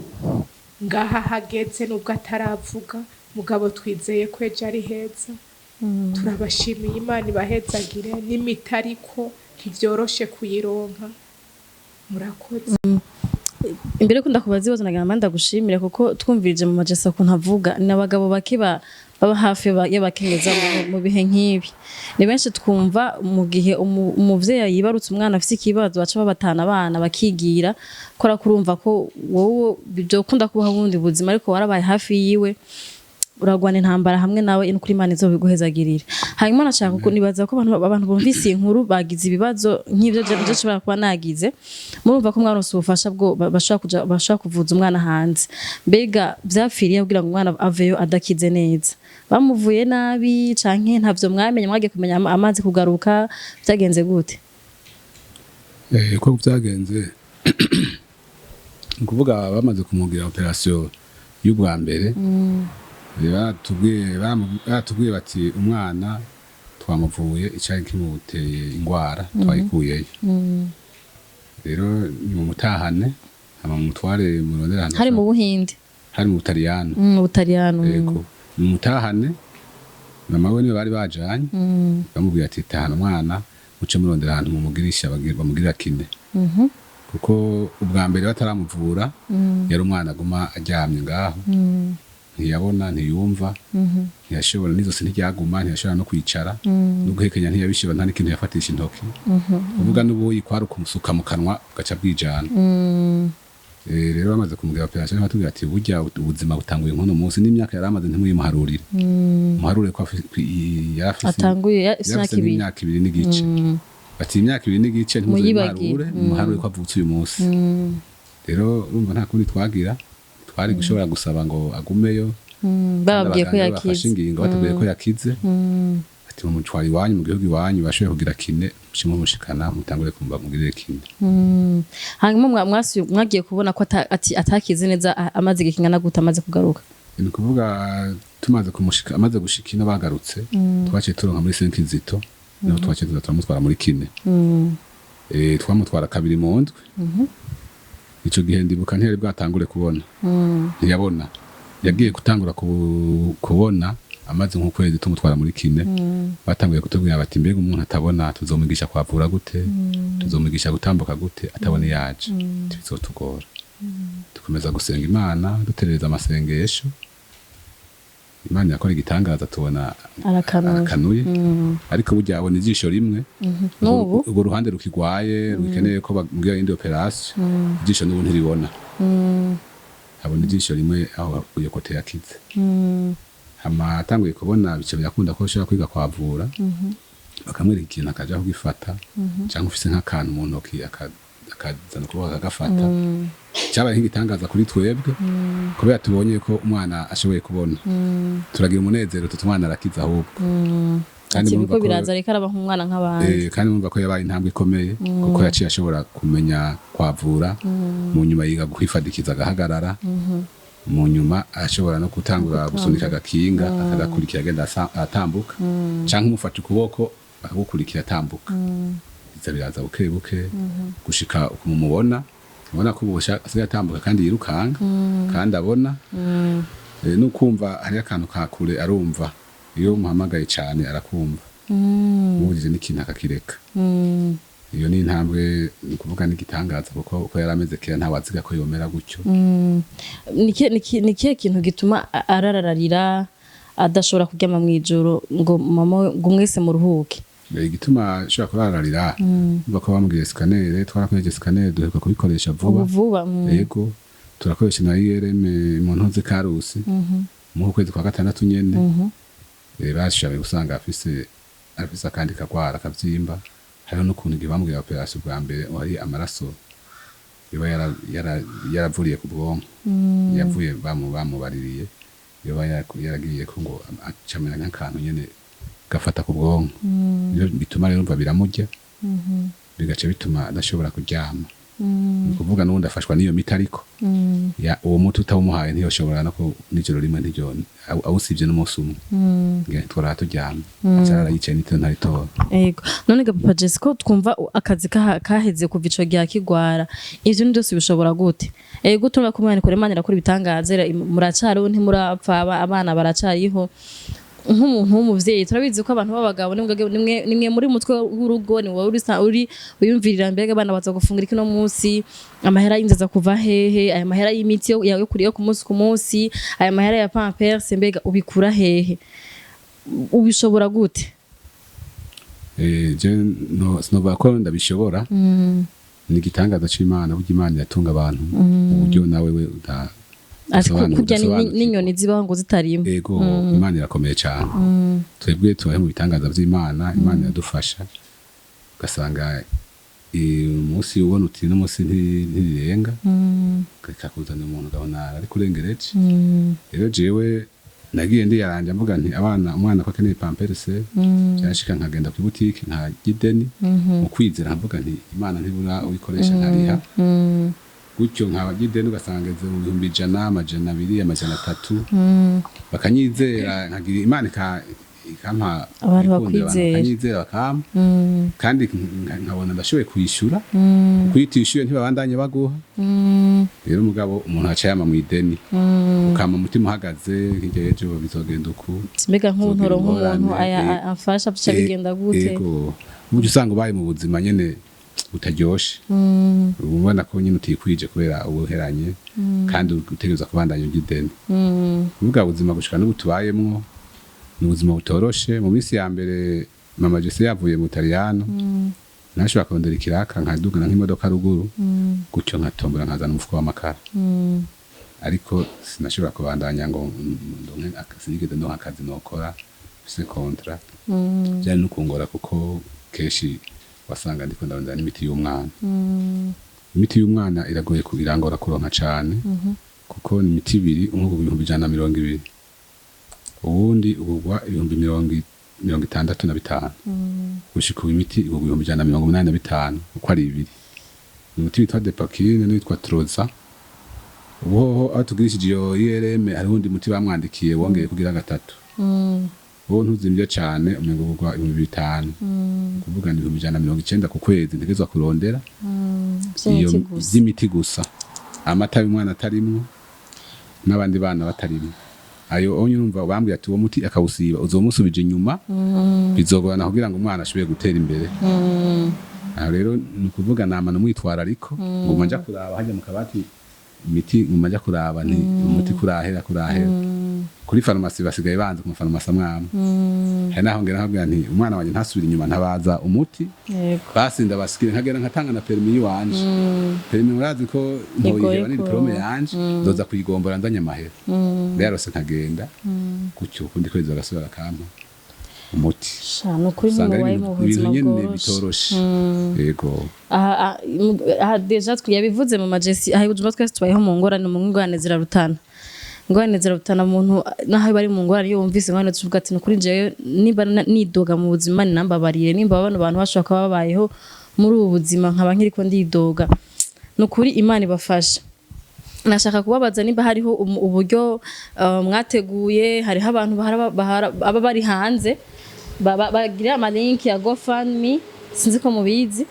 ngaha hageze, nubwo ataravuga, mugabo twizeye ko ejo ari heza. Turabashimiye, Imana ibahezagire. N'imiti ariko ntivyoroshe kuyironka. Murakoze. Imbere ko ndakubaza ibibazo, nagira ngo ndagushimire, kuko twumvirije mu majesa ukuntu avuga, ni abagabo bake baba hafi y'abakenyezi mu bihe nk'ibi. Ni benshi twumva mu gihe umuvyeyi yibarutse umwana afise ikibazo, baca babatana abana bakigira kora. Kurumva ko wowe byokunda kubaho ubundi buzima, ariko warabaye hafi yiwe, uragwana intambara hamwe nawe, nukuri Imana izobiguhezagirira. Hanyuma nashaka nibaza ko abantu bumvise iyi nkuru bagize ibibazo nk'ivyo je nshobora kuba nagize. Murumva ko mwaronse ubufasha bwo bashobora kuja, bashobora kuvuza umwana hanze. Mbega vyapfiriye kugira ngo umwana aveyo adakize neza? Bamuvuye nabi canke ntavyo mwamenye, mwagiye kumenya amazi kugaruka? Vyagenze gute? Uko byagenze ni ukuvuga bamaze kumugira opération y'ubwa mbere, baratubwiye bati umwana twamuvuye, icari kimuteye ingwara twayikuyeyo, rero nimumutahane, hama mumutware murondere ahantu. Hari mu Buhinde? Hari mu Butaliyano. Mu Butaliyano. Yego, nimumutahane. Mama we niwe bari bajanye, bamubwira ati tahana umwana, muce murondera ahantu mumugirisha, bamugirira kiné, kuko ubwa mbere bataramuvura yari umwana aguma aryamye ngaho, ntiyabona, ntiyumva, ntiyashobora n'izosi ntiryaguma, ntiyashobora no kwicara, no guhekenya ntiyabishobora, nta n'ikintu yafatisha intoki. Kuvuga n'ubuyi kwari ukumusuka mu kanwa ugaca bwijana. Rero bamaze kumugira opération, batubwira ati burya ubuzima butanguye nk'uno munsi, n'imyaka yari amaze ntimuyimuharurire, muharure ko yari afise Atanguye yari imyaka afise 2. nk'imyaka 2 n'igice. Bati imyaka 2 n'igice Muyibagire. ntimuzoyimuharure, muharure ko avutse uyu munsi. Rero urumva nta kundi twagira. Ntitwari gushobora gusaba ngo agumeyo. Bababwiye ko Abaganga bafashe yakize. ingingo, batubwiye ko yakize, ati mumutwara iwanyu, mu gihugu iwanyu, bashoboye kugira kiné, mushimwe mushikana, mutangure kumva mugirire kiné. Hanyuma mwagiye kubona ko atakize neza amaze igihe kingana gute amaze kugaruka? Ni ukuvuga tumaze kumushika, amaze gushika ino bagarutse, twaciye turonka muri Saint Kizito, niho twaciye tuza turamutwara muri kiné. Twamutwara kabiri mu ndwi. Ico gihe ndibuka ntiyari bwatangure kubona, ntiyabona. Yagiye gutangura kubona amaze nk'ukwezi tumutwara muri kiné. Batanguye kutubwira bati: "Mbega umuntu atabona tuzomwigisha kwavura gute? Tuzomwigisha gutambuka gute atabona iyo aje? Bizotugora." Dukomeza gusenga Imana, duterereza amasengesho, Imana yakora igitangaza, tubona Arakanuye. arakanuye. Ariko burya abona ijisho rimwe. N'ubu? Urwo ruhande rukigwaye, rukeneye ko bamugira iyindi opération. Ijisho n'ubu ntiribona, abona ijisho rimwe aho iyo côté yakize. Hama atanguye kubona, bice birakunda ko ushobora kwiga kwavura, bakamwereka ikintu akaja kugifata, cyangwa ufise nk'akantu mu ntoki akazana ukuboko akagafata. Cyabaye nk'igitangaza kuri twebwe, kubera tubonye ko umwana ashoboye kubona, turagira umunezero, tuti umwana arakiza ahubwo. Kandi Ati murumva biko biraza, reka araba nk'umwana nk'abandi. Kandi murumva ko yabaye intambwe ikomeye, kuko yaciye ashobora kumenya kwavura, mu nyuma yiga kwifadikiza agahagarara, mu nyuma ashobora no gutangura gusunika agakinga akagakurikira agenda atambuka, canke umufata ukuboko akagukurikira atambuka. Biza biraza buke buke gushika ukumumubona, ubona ko ubu asigaye atambuka kandi yirukanga kandi abona. Nukumva hariyo akantu ka kure arumva, iyo umuhamagaye cane arakumva, umubujije n'ikintu akakireka. Iyo ni intambwe, ni ukuvuga n'igitangaza, kuko uko yari ameze kera ntawaziga ko yomera gutyo. Ni ikihe kintu gituma arararira, adashobora kuryama mw'ijoro ngo mama we, ngo mwese muruhuke? Igituma ashobora kurararira, umva ko bamubwiye scanner, twarakoresheje scanner, duheruka kubikoresha vuba. Ubu vuba. Yego, turakoresha na IRM mu ntuze Karusi mu kwezi kwa gatandatu nyene. Bashoboye gusanga afise akandi kagwara kavyimba. Hariho n'ukuntu igihe bamubwira opération bwa mbere hari amaraso yoba yaravuriye ku bwonko, yavuye bamubaririye, yoba yaragiye ko ngo acamera nk'akantu nyene gafata ku bwonko. Niyo bituma rero umva biramurya, bigaca bituma adashobora kuryama. Ni ukuvuga n'ubundi afashwa n'iyo miti, ariko uwo muti utawumuhaye ntiyoshobora no nijoro rimwe ntiryo awusivye n'umunsi umwe, ngira ntitworara turyamye, aca arara yicaye n'itiro ntaritora. Yego, none ga papa Jesse, ko twumva akazi kaheze kuva ico gihe akigwara, ivyo ni byose bishobora gute? Ego, turumva ko Imana ikora, Imana irakora ibitangaza, muracariho, ntimurapfa, abana baracariho. Nk'umuntu w'umuvyeyi, turabizi ko abantu b'abagabo nimwe muri mutwe w'urugo, ni wowe uri wiyumvirira: mbega abana baza gufungura iki no munsi? Amahera y'inzu aza kuva hehe? Aya mahera y'imiti yo kuriyo ku munsi ku munsi, aya mahera ya pampers, mbega ubikura hehe? Ubishobora gute? Je no sinovuga ko ndabishobora, ni igitangaza c'Imana. Burya Imana iratunga abantu mu buryo nawe we uda Ati kurya udasobanukirwa. n'inyoni zibaho ngo zitarima. Ego, Imana irakomeye cyane. Twebwe tubahe mu bitangaza by'Imana. Imana iradufasha, ugasanga umunsi ubona uti n'umunsi ntirirenga, ikakuzanira umuntu, ukabona ari kurengereje. Rero jewe nagiye ndiyaranja, mvuga nti abana, umwana ko akeneye pampers, byashika nkagenda ku butike nka ideni mu kwizera, nkavuga nti Imana ntibura uyikoresha nkariha. Gutyo nkaba ideni, ugasanga ngeze mu 100,000, 200, 300, bakanyizera, nkagira Imana ikampa Abantu ikundira, bakwizera. Bakanyizera, bakampa, kandi nkabona ndashoboye kwishyura, kuko iyo utishyuye ntibabandanye baguha. Rero umugabo, umuntu aca yama mu ideni, ukama umutima uhagaze, hirya y'ejo bizogenda uku. Mbega nk'untoro Zogira nk'umuntu ingorane, aya amfasha, bica bigenda gute? Ego, burya usanga ubaye mu buzima nyene butaryoshe, uba ubona ko nyine utikwije kubera ubuheranye, kandi utegereza kubandanya urya ideni. Kuvuga ubuzima gushika n'ubu tubayemwo ni ubuzima butoroshe. Mu minsi ya mbere mama Jesse yavuye mu Butaliyano, nashobora kurondera ikiraka, nkadugana nk'imodoka ruguru gutyo, nkatombora, nkazana umufuko w'amakara, ariko sinashobora kubandanya ngo ndonke sinigeze ndonka akazi nokora mfise contrat. Byari no kungora, kuko kenshi wasanga ndiko ndarondera n'imiti y'umwana. Imiti y'umwana iragoye irangora kuronka cane. Kuko ni imiti ibiri, umwe ugurwa 120,000, uwundi ugurwa ibihumbi 65,000. Gushika ubu imiti igurwa 185,000 uko ari ibiri. Ni umuti witwa Depakine n'uwitwa Troza. Ubu hoho aho tugirishije iyo IRM, hariho uwundi muti bamwandikiye wongeye kugira gatatu. Wowe ntuzimvye cane, umengo ugurwa 5000. Kuvuga ni 190,000 ku kwezi ntegerezwa kurondera iyo Vy'imiti gusa. Vy'imiti gusa, amata y'umwana atarimwo n'abandi bana batarimwo. Ayo onye urumva bambwiye ati uwo muti akawusiba uzomusubije inyuma, bizogorana kugira ngo umwana ashobore gutera imbere. Aho rero ni ukuvuga nama numwitwarariko, nguma nja kuraba hajya mu kabati imiti, nguma nja kuraba nti umuti kurahera kurahera. Kuri farumasi basigaye banze, ku mafarumasi amwe amwe hari naho ngera nkabwira nti umwana wanjye ntasubire inyuma ntabaza umuti. Basi ndabasikire nkagera nkatanga na permis yiwanje. Permis murazi ko Igoye ntoyiheba, ni diplôme kuronka. yanje, nzoza kuyigombora nzanye amahera. Yarose nkagenda gutyo, ukundi kwezi bagasubira bakampa umuti. Sha, ni ukuri Usanga ari ntimubaye ibintu mu buzima ibintu nyene bworoshe. bitoroshe, yego. Aha déjà yabivuze mu majesi aha i Bujumbura, twese tubayeho mu ngorane, mu ngorane zirarutana, ingorane zirarutana. Umuntu naho bari mu ngorane, iyo wumvise ingorane tuvuga ati nukuri jewe nimba nidoga mu buzima ninambabariye, nimba bano bantu bashobora kuba babayeho muri ubu buzima nkaba nkiriko ndidoga, nukuri Imana ibafasha. Nashaka kubabaza nimba hariho uburyo mwateguye, hariho abantu aba bari hanze bagira amalinki ya GoFundMe, sinzi ko mubizi,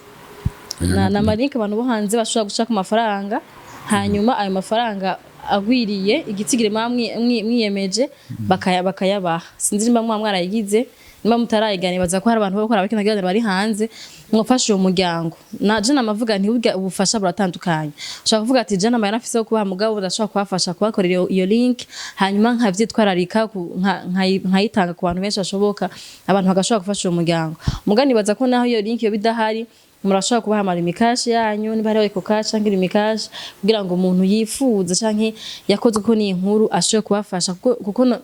na amalinki abantu bo hanze bashobora gushaka amafaranga, hanyuma ayo mafaranga agwiriye igitsigire muba mwiyemeje bakayabaha. Sinzi nimba muba mwarayigize, nimba mutarayigana, baza ko hari abantu bakora bakina bari hanze mwafasha uwo muryango. Na je namavuga nti burya ubufasha buratandukanye. Ushobora kuvuga ati je namara nafise yo kubaha, mugabo ndashobora kubafasha kubakorera iyo link, hanyuma nkavyitwararika nkayitanga ku bantu benshi bashoboka, abantu bagashobora gufasha uwo muryango. Mugani baza ko naho iyo link yo bidahari, murashobora kubaha ama Lumicash yanyu, niba hariho Ecocash canke Lumicash, kugira ngo umuntu yifuza canke yakoze ko ni inkuru ashobore kubafasha, kuko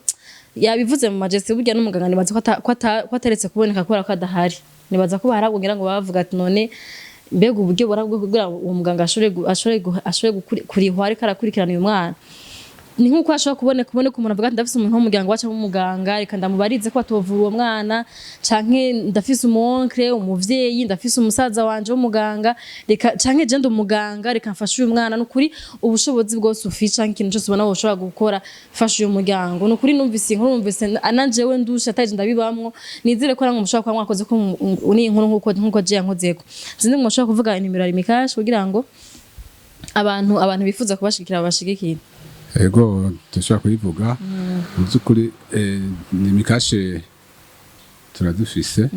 yabivuze mu majeste, burya n'umuganga nibaza ko ataretse kuboneka kubera ko adahari. Nibaza ko baharabwo ngira ngo bavuga ati none mbega uburyo burabwo kugira ngo uwo muganga ashobore kurihwa ariko arakurikirana uyu mwana. Ni nk'uko ashobora kuboneka umuntu avuga ati ndafise umuntu w'umuryango wacu w'umuganga, reka ndamubarize ko atovura uwo mwana, canke ndafise umu oncle, umuvyeyi, ndafise umusaza wanje w'umuganga, reka, canke je ndi umuganga, reka mfashe uyu mwana. Nukuri ubushobozi bwose ufise canke ikintu cyose ubona woshobora gukora, fasha uyu muryango. Nukuri numvise inkuru, numvise na jewe ndusha ataje ndabibamwo. Nizere ko namwe mushobora kuba mwakoze ko ni inkuru nkuko je yankozeko. Sinzi mushobora kuvuga inimero ya Lumicash kugira ngo abantu bifuza kubashigikira babashigikire. Ego, turashobora kuyivuga. Mu by'ukuri ni Lumicash turazifise,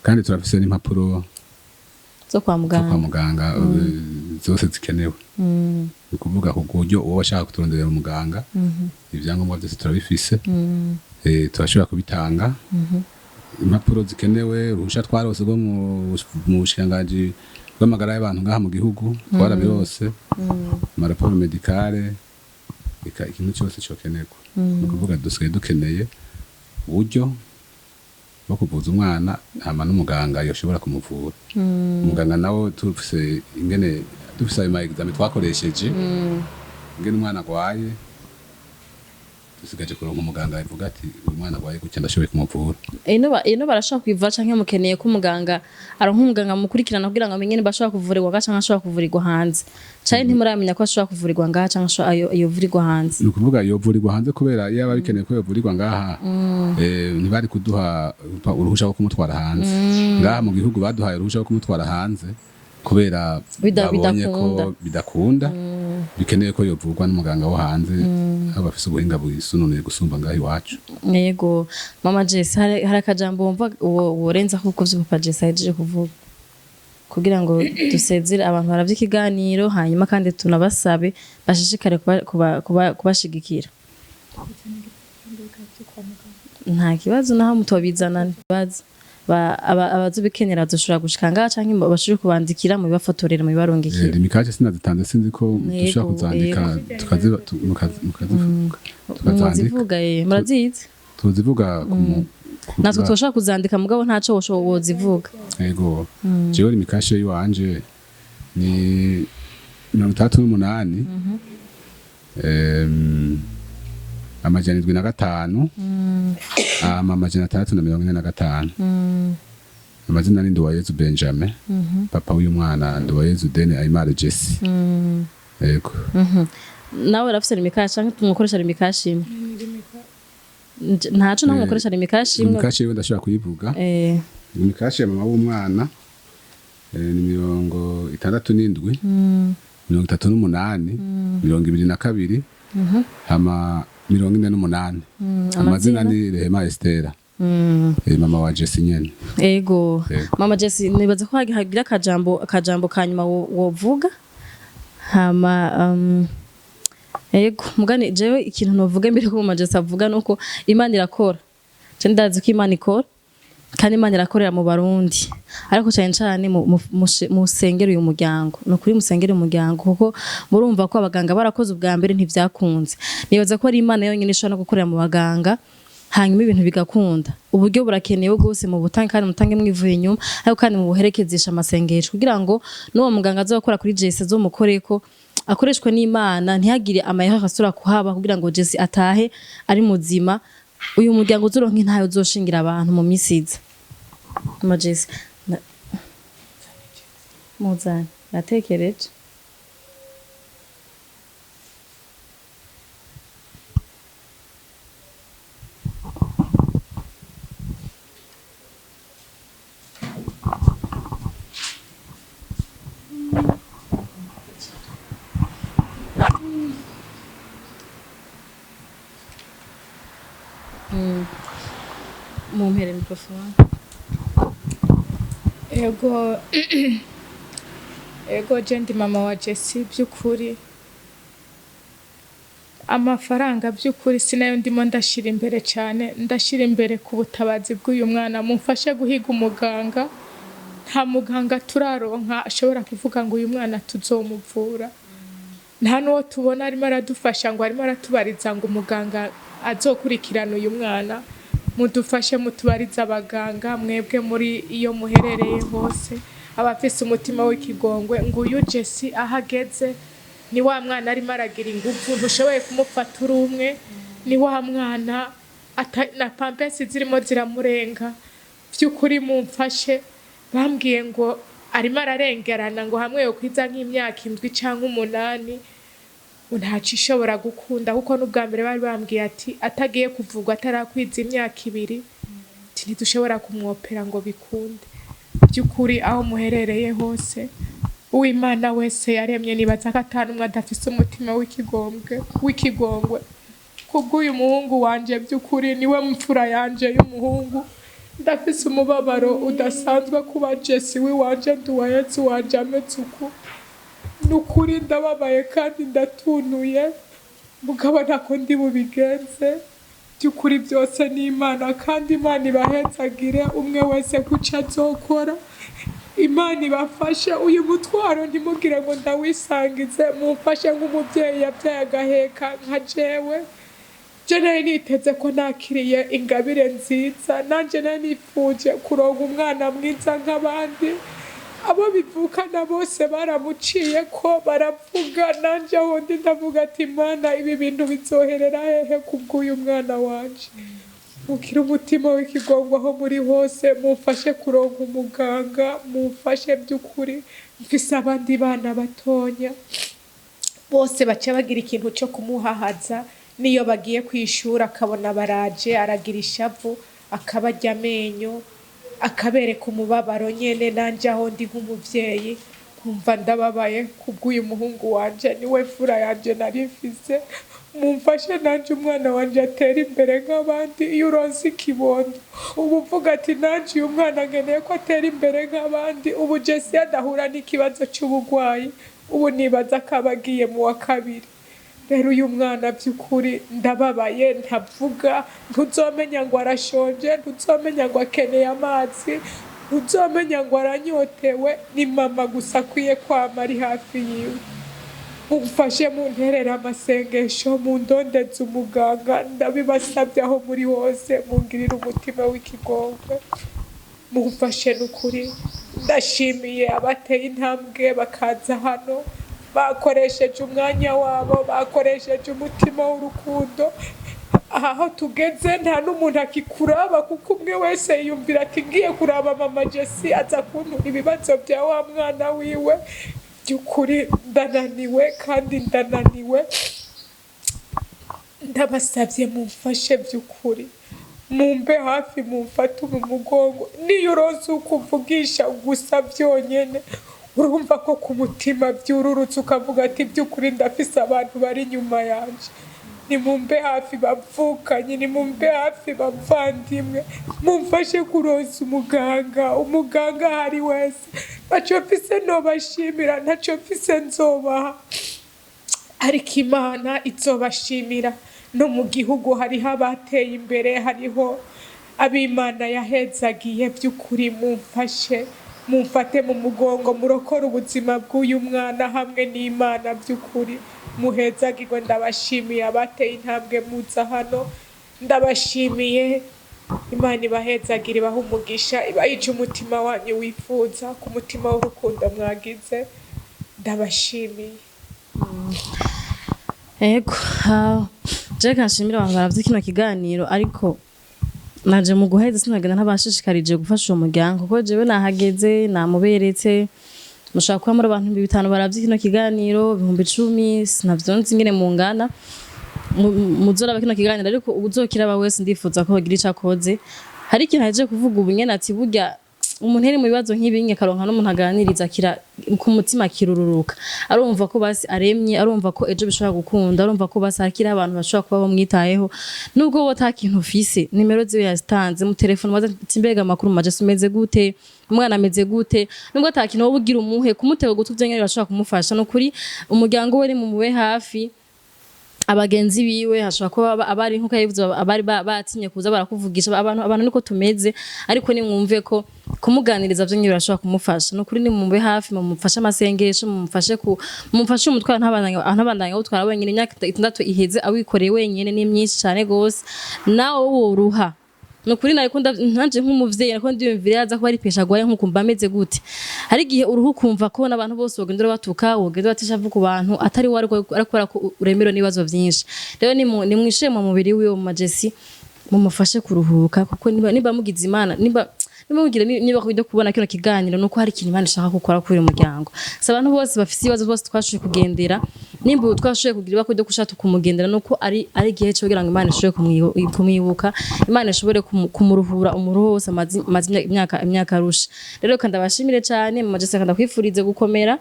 kandi turafise n'impapuro zo kwa zo kwa muganga. Muganga zose zikenewe. Ni ukuvuga ku buryo uwo bashaka kuturonderera umuganga, ibyangombwa byose turabifise. Turashobora kubitanga, impapuro zikenewe, uruhusha twarose rwo mu bushikiranganji bw'amagara y'abantu ngaha mu gihugu twarabirose, amaraporo médicales, eka ikintu cyose cokenerwa. Ni ukuvuga dusigaye dukeneye uburyo bwo kuvuza umwana, hama n'umuganga yoshobora kumuvura. Umuganga nawe tufise ingene, dufise ayo ma examen twakoresheje, ingene umwana agwaye, dusigaje kuronka umuganga avuga ati uyu mwana agwaye gutya, ndashoboye kumuvura. Ino barashobora kwivura canke mukeneye ko umuganga aronka umuganga mukurikirana kugira ngo amenye niba ashobora kuvurirwa ngaha canke ashobora kuvurirwa hanze, canke ntimuramenya ko ashobora kuvurirwa ngaha canke yovurirwa hanze? Ni ukuvuga yovurirwa hanze, kubera iyo aba bikeneye ko yovurirwa ngaha, ntibari kuduha uruhusha rwo kumutwara hanze. Ngaha mu gihugu baduhaye uruhusha rwo kumutwara hanze kubera babonye ko bidakunda. Bidakunda, bikeneye ko yovurwa n'umuganga wo hanze, aho bafise ubuhinga bwisununuye gusumba ngaha iwacu. Yego, mama Jesse, hari akajambo wumva worenza kuko vyo papa Jesse ahejeje kuvuga kugira ngo dusezere abantu baravye ikiganiro, hanyuma kandi tunabasabe bashishikare kubashigikira? Nta kibazo, naho mutobizana ntibazo abazobikenera bazoshobora gushika ngaha canke bashobore kubandikira, mubibafotorere, mubibarungikire. Lumicash sinazitanze, sinzi ko dushobora kuzandika tukazandika. Muzivuga, murazizi. Tuzivuga Natwe twoshobora kuzandika, mugabo ntaco wozivuga. Ego, jewe Lumicash yiwanje ni 68. 705 645. Amazina ni Nduwayezu Benjamin, papa w'uyu mwana Nduwayezu Dene Aimar Jesse. Yego. Nawe urafise rimikashi canke tumukoresha rimikashi imwe? Ntaco nawe mukoresha rimikashi imwe. Imikashi yiwe ndashobora kuyivuga. Imikashi ya mama w'umwana ni 67 38 22 hama 48. Amazina ni Rehema Estera. Mama wa Jesse nyene. Ego. Yego. Mama Jesse, nibaza ko hagira akajambo kanyuma wovuga. Hama ego, mugani jewe ikintu novuga mbere ko mama Jesse avuga nuko Imana irakora. Je ndazi ko Imana ikora. Kandi Imana irakorera mu Barundi. Ariko cyane cyane musengere uyu muryango. Ni ukuri musengere uyu muryango kuko murumva ko abaganga barakoze ubwa mbere ntivyakunze. Nibaza ko ari Imana yonyine ishobora no gukorera mu baganga, hanyuma ibintu bigakunda. Uburyo burakenewe rwose mu butange, kandi mutange mwivuye inyuma, ariko kandi mubuherekezesha amasengesho kugira ngo n'uwo muganga azokora kuri Jesse azomukoreko akoreshwe n'Imana, ntihagire amayeri asubira kuhaba, kugira ngo Jesse atahe ari muzima. Uyu muryango uzoronka intayo uzoshingira abantu mu minsi iza. Mama Jesse, muzane natekereje. Mumpere microphone. Ego, ego, je ndi mama wa Jesse. By'ukuri amafaranga by'ukuri sinayo ndimo ndashira imbere cyane, ndashira imbere ku butabazi bw'uyu mwana. Mumfashe guhiga umuganga. Nta muganga turaronka ashobora kuvuga ngo uyu mwana tuzomuvura. Nta n'uwo tubona arimo aradufasha ngo arimo aratubariza ngo umuganga azokurikirana uyu mwana. Mudufashe mutubarize abaganga, mwebwe muri iyo muherereye hose, abafise umutima w'ikigongwe, ngo uyu Jesse aho ageze ni wa mwana arimo aragira ingufu, ntushoboye kumufata uri umwe, ni wa mwana na pampesi zirimo ziramurenga. By'ukuri mumfashe. Bambwiye ngo arimo ararengerana, ngo hamwe yokwiza nk'imyaka 7 cyangwa 8 ntaco ishobora gukunda, kuko n'ubwa mbere bari bambwiye ati atagiye kuvugwa atarakwiza imyaka 2, ati ntidushobora kumwopera ngo bikunde. By'ukuri aho muherereye hose, Uwimana wese yaremye, nibaza ko atanu umwe adafise umutima w'ikigongwe kubw'uyu muhungu wanje. By'ukuri niwe mfura yanje y'umuhungu. Ndafise umubabaro udasanzwe kuba Jesse w'iwanje, Nduwayezu wanje, ameze uku. Nukuri ndababaye kandi ndatunuye, mugabo ntako ndi bubigenze. By'ukuri byose ni Imana, kandi Imana ibahezagire umwe wese kuco azokora. Imana ibafashe uyu mutwaro, ntimugire ngo ndawisangize. Mumfashe nk'umubyeyi yabyaye agaheka nka jewe. Je nari niteze ko nakiriye ingabire nziza, nanje nari nifuje kuronka umwana mwiza nk'abandi. Abo bivukana bose baramuciye ko baravuga, nanje wundi ndavuga ati Imana, ibi bintu bizoherera hehe kubw'uyu mwana wanje? Mugire umutima w'ikigongwe aho muri hose, mumfashe kuronka umuganga, mumfashe by'ukuri. Mfise abandi bana batonya bose baca bagira ikintu cyo kumuhahaza, niyo bagiye kwishura akabona baraje aragira ishavu, akabarya amenyo, akabereka umubabaro nyene. Nanje aho ndi nk'umuvyeyi nkumva ndababaye kubw'uyu muhungu wanje, niwe fura yanje nari mfise. Mumfashe nanje umwana wanje atere imbere nk'abandi. Iyo uronse ikibondo uba uvuga ati nanje uyu mwana nkeneye ko atera imbere nk'abandi. Ubu Jesse adahura n'ikibazo c'ubugwayi, ubu nibaza ko aba agiye mu wa 2. Rero uyu mwana by'ukuri ndababaye, ntavuga, ntuzomenya ngo arashonje, ntuzomenya ngo akeneye amazi, ntuzomenya ngo aranyotewe. Ni mama gusa akwiye kwama ari hafi yiwe. Mumfashe munterere amasengesho, mundondeze umuganga, ndabibasabye aho muri hose, mungirire umutima w'ikigongwe, mumfashe n'ukuri. Ndashimiye abateye intambwe bakaza hano, Bakoresheje umwanya wabo, bakoresheje umutima w'urukundo. Aha aho tugeze nta n'umuntu akikuraba, kuko umwe wese yiyumvira ati ngiye kuraba mama Jesi aza kuntura ibibazo bya wa mwana wiwe. By'ukuri ndananiwe kandi ndananiwe. Ndabasabye mumfashe by'ukuri, mumbe hafi, mumfate mu mugongo. Niyo uronse uko uvugisha gusa byonyene, urumva ko ku mutima byururutse, ukavuga ati by'ukuri ndafise abantu bari inyuma yanje. Nimumbe hafi bavukanye, nimumbe hafi bavandimwe, mumfashe kuronsa umuganga. Umuganga ahari wese, ntaco mfise nobashimira, ntaco mfise nzobaha, ariko Imana izobashimira. No mu gihugu hariho abateye imbere, hariho ab'Imana yahezagiye. By'ukuri mumfashe, mumfate mu mugongo, murokore ubuzima bw'uyu mwana hamwe n'Imana. By'ukuri muhezagirwe. Ndabashimiye abateye intambwe muza hano, ndabashimiye. Imana ibahezagire, ibahe umugisha, ibahe ico umutima wanyu wifuza, ku mutima w'urukundo mwagize. Ndabashimiye. Ego, je kanshimira abantu baravye kino kiganiro, ariko naje mu guheza sinagenda ntabashishikarije gufasha uwo muryango, kuko jewe nahageze namuberetse. Mushobora kuba muri abantu 5000 baravye kino kiganiro, 10,000, sinavyonzi ingene mungana. Muzoraba kino kiganiro, ariko uzokiraba wese ndifuza ko bagira ico akoze. Hari ikintu ahejeje kuvuga ubu nyene, ati burya umuntu uri mu bibazo nk'ibi nye karonka n'umuntu aganiriza, kira ku mutima kirururuka, arumva ko basi aremye, arumva ko ejo bishobora gukunda, arumva ko basi hakiri abantu bashobora kuba bamwitayeho nubwo wowe ata kintu ufise. Nimero ziwe yazitanze mu telefone, maze ati mbega amakuru maje umeze gute, umwana ameze gute? Nubwo ata kintu wowe ugira umuhe, kumutega ugutwi vyo nyene birashobora kumufasha. Nukuri umuryango we ni mumube hafi, abagenzi biwe hashobora kuba abari nkuko yabivuze, abari batinye kuza barakuvugisha. Abantu niko tumeze, ariko nimwumve ko kumuganiriza vyo nyine birashobora kumufasha. Nukuri nimumube hafi, mumufashe amasengesho, mumufashe ku mumufashe umutwaro, ntabandanye awutwara wenyine. Imyaka 6 iheze awikoreye wenyine ni myinshi cane gose, nawe woruha. Nukuri nariko nanje nk'umuvyeyi nariko ndiyumvira yaza kuba ari pesha agwaye nkukumva ameze gute. Hari igihe uruhu ukumva ko n'abantu bose wogenda batuka, wogenda batisha ku bantu atari we, ariko kubera ko uremerewe n'ibibazo vyinshi. Rero nimwishe mu mubiri wiwe mu majesi, mumufashe kuruhuka, kuko niba mugize Imana, niba mugira niba kujya kubona kino kiganiro, nuko hari ikintu Imana ishaka gukora kuri uyu muryango. Si abantu bose bafise ibibazo bose twashoboye kugendera. Nimba twashoboye kugira ibako ryo gushaka kumugendera, nuko ari igihe cyo kugira ngo Imana ishobore kumwibuka, Imana ishobore kumuruhura umuruho wose amaze imyaka arusha. Rero reka ndabashimire cyane mu majesi, kandi ndakwifurize gukomera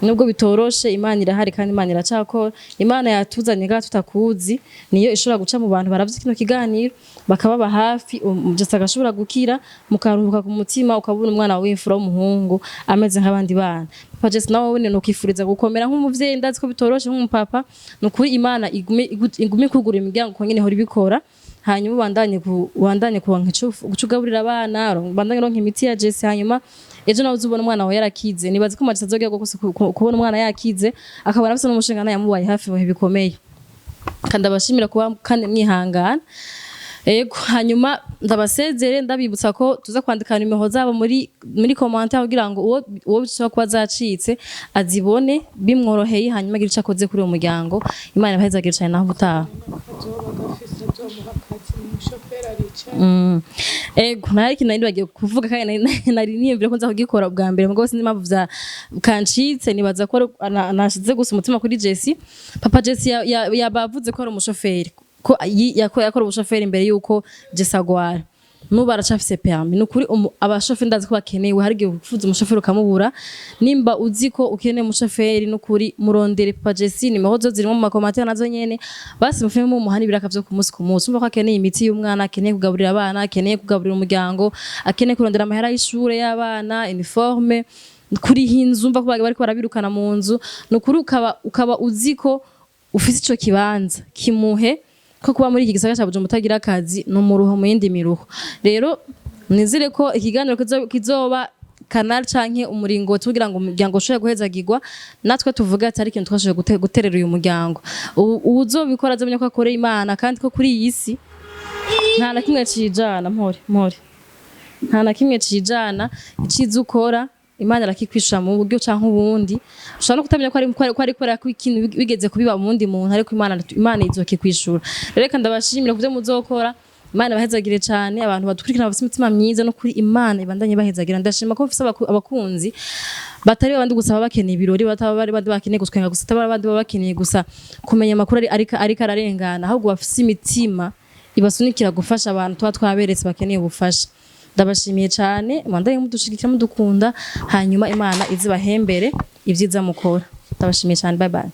nubwo bitoroshe. Imana irahari kandi Imana iracakora. Imana yatuzanye ngaha tutakuzi, niyo ishobora guca mu bantu baravye kino kiganiro bakababa hafi, Jesse agashobora gukira, mukaruhuka ku mutima, ukabona umwana w'imfura w'umuhungu ameze nk'abandi bana. Papa Jesse, nawe wene nukifuriza gukomera nk'umuvyeyi, ndazi ko bitoroshe nk'umupapa. Nukuri Imana igume kugura imiryango uko nyene ihora ibikora, hanyuma ubandanye kuronka ico ugaburira abana, ubandanye uronka imiti ya Jesse, hanyuma ejo nawe uzubona umwana wawe yarakize. Nibaza ko Majesi azogera gose kubona umwana yakize, akabona afise n'umushinga yamubaye hafi mu bihe bikomeye. Kandi abashimira kuba kandi mwihangana. Ego, hanyuma ndabasezere ndabibutsa ko tuza kwandika nimero zabo muri commentaire kugira ngo uwo bishobora kuba zacitse azibone bimworoheye, hanyuma agire ico akoze kuri uwo muryango. Imana ibahezagire cane, naho ubutaha. Akazoba gafise azomuha akazi, ni umushoferi aricaye. Ego, nari ikintu nari bagiye kuvuga kandi nari niyumvira ko nza kugikora ubwa mbere, mugabo sinzi impamvu vya kancitse. Nibaza ko nashize gusa umutima kuri Jesse. Papa Jesse yabavuze ko ari umushoferi, ko yakora ubushoferi imbere yuko Jesse agwara, n'ubu aracafise permis. Ni ukuri abashoferi ndazi ko bakenewe. Hari igihe ufuza umushoferi ukamubura. Nimba uzi ko ukeneye umushoferi, n'ukuri murondere Papa Jesse, nimero zo zirimo mu ma commentaires nazo nyene. Basi mufume mumuha n'ibiraka vyo ku munsi ku munsi. Umva ko akeneye imiti y'umwana, akeneye kugaburira abana, akeneye kugaburira umuryango, akeneye kurondera amahera y'ishure y'abana, uniforme, kuriha inzu. Umva ko bariko barabirukana mu nzu. Ni ukuri ukaba uzi ko ufise ico kibanza, kimuhe, ko kuba muri iki gisagara ca Bujumbura utagira akazi ni umuruho mu yindi miruho. Rero nizere ko ikiganiro kizoba canal canke umuringoti kugira ngo umuryango ushobore guhezagirwa, natwe tuvuga ati ari ikintu twashoboye guterera uyu muryango. Uwuzobikora azamenye ko akoreye Imana, kandi ko kuri iyi si nta na kimwe cijana. Mpore mpore, nta na kimwe cijana. Iciza ukora, Imana irakikwishura mu buryo canke ubundi. Ushobora no kutamenya ko ari ko ari kubera ko ikintu wigeze kubiba mu wundi muntu, ariko Imana izokikwishura. Rero reka ndabashimira kuvyo muzokora. Imana ibahezagire cane. Abantu badukurikirana bafise imitima myiza, no kuri Imana ibandanye bahezagira. Ndashima ko mfise abakunzi batari babandi gusa baba bakeneye ibirori, bataba bari bandi bakeneye gutwenga gusa, atari abandi baba bakeneye gusa kumenya amakuru ariko ararengana, ahubwo bafise imitima ibasunikira gufasha abantu tuba twaberetse bakeneye ubufasha. Ndabashimiye cyane, mwandanye mudushigikira, mudukunda, hanyuma Imana izibahembere ibyiza mukora. Ndabashimiye cyane, bye bye.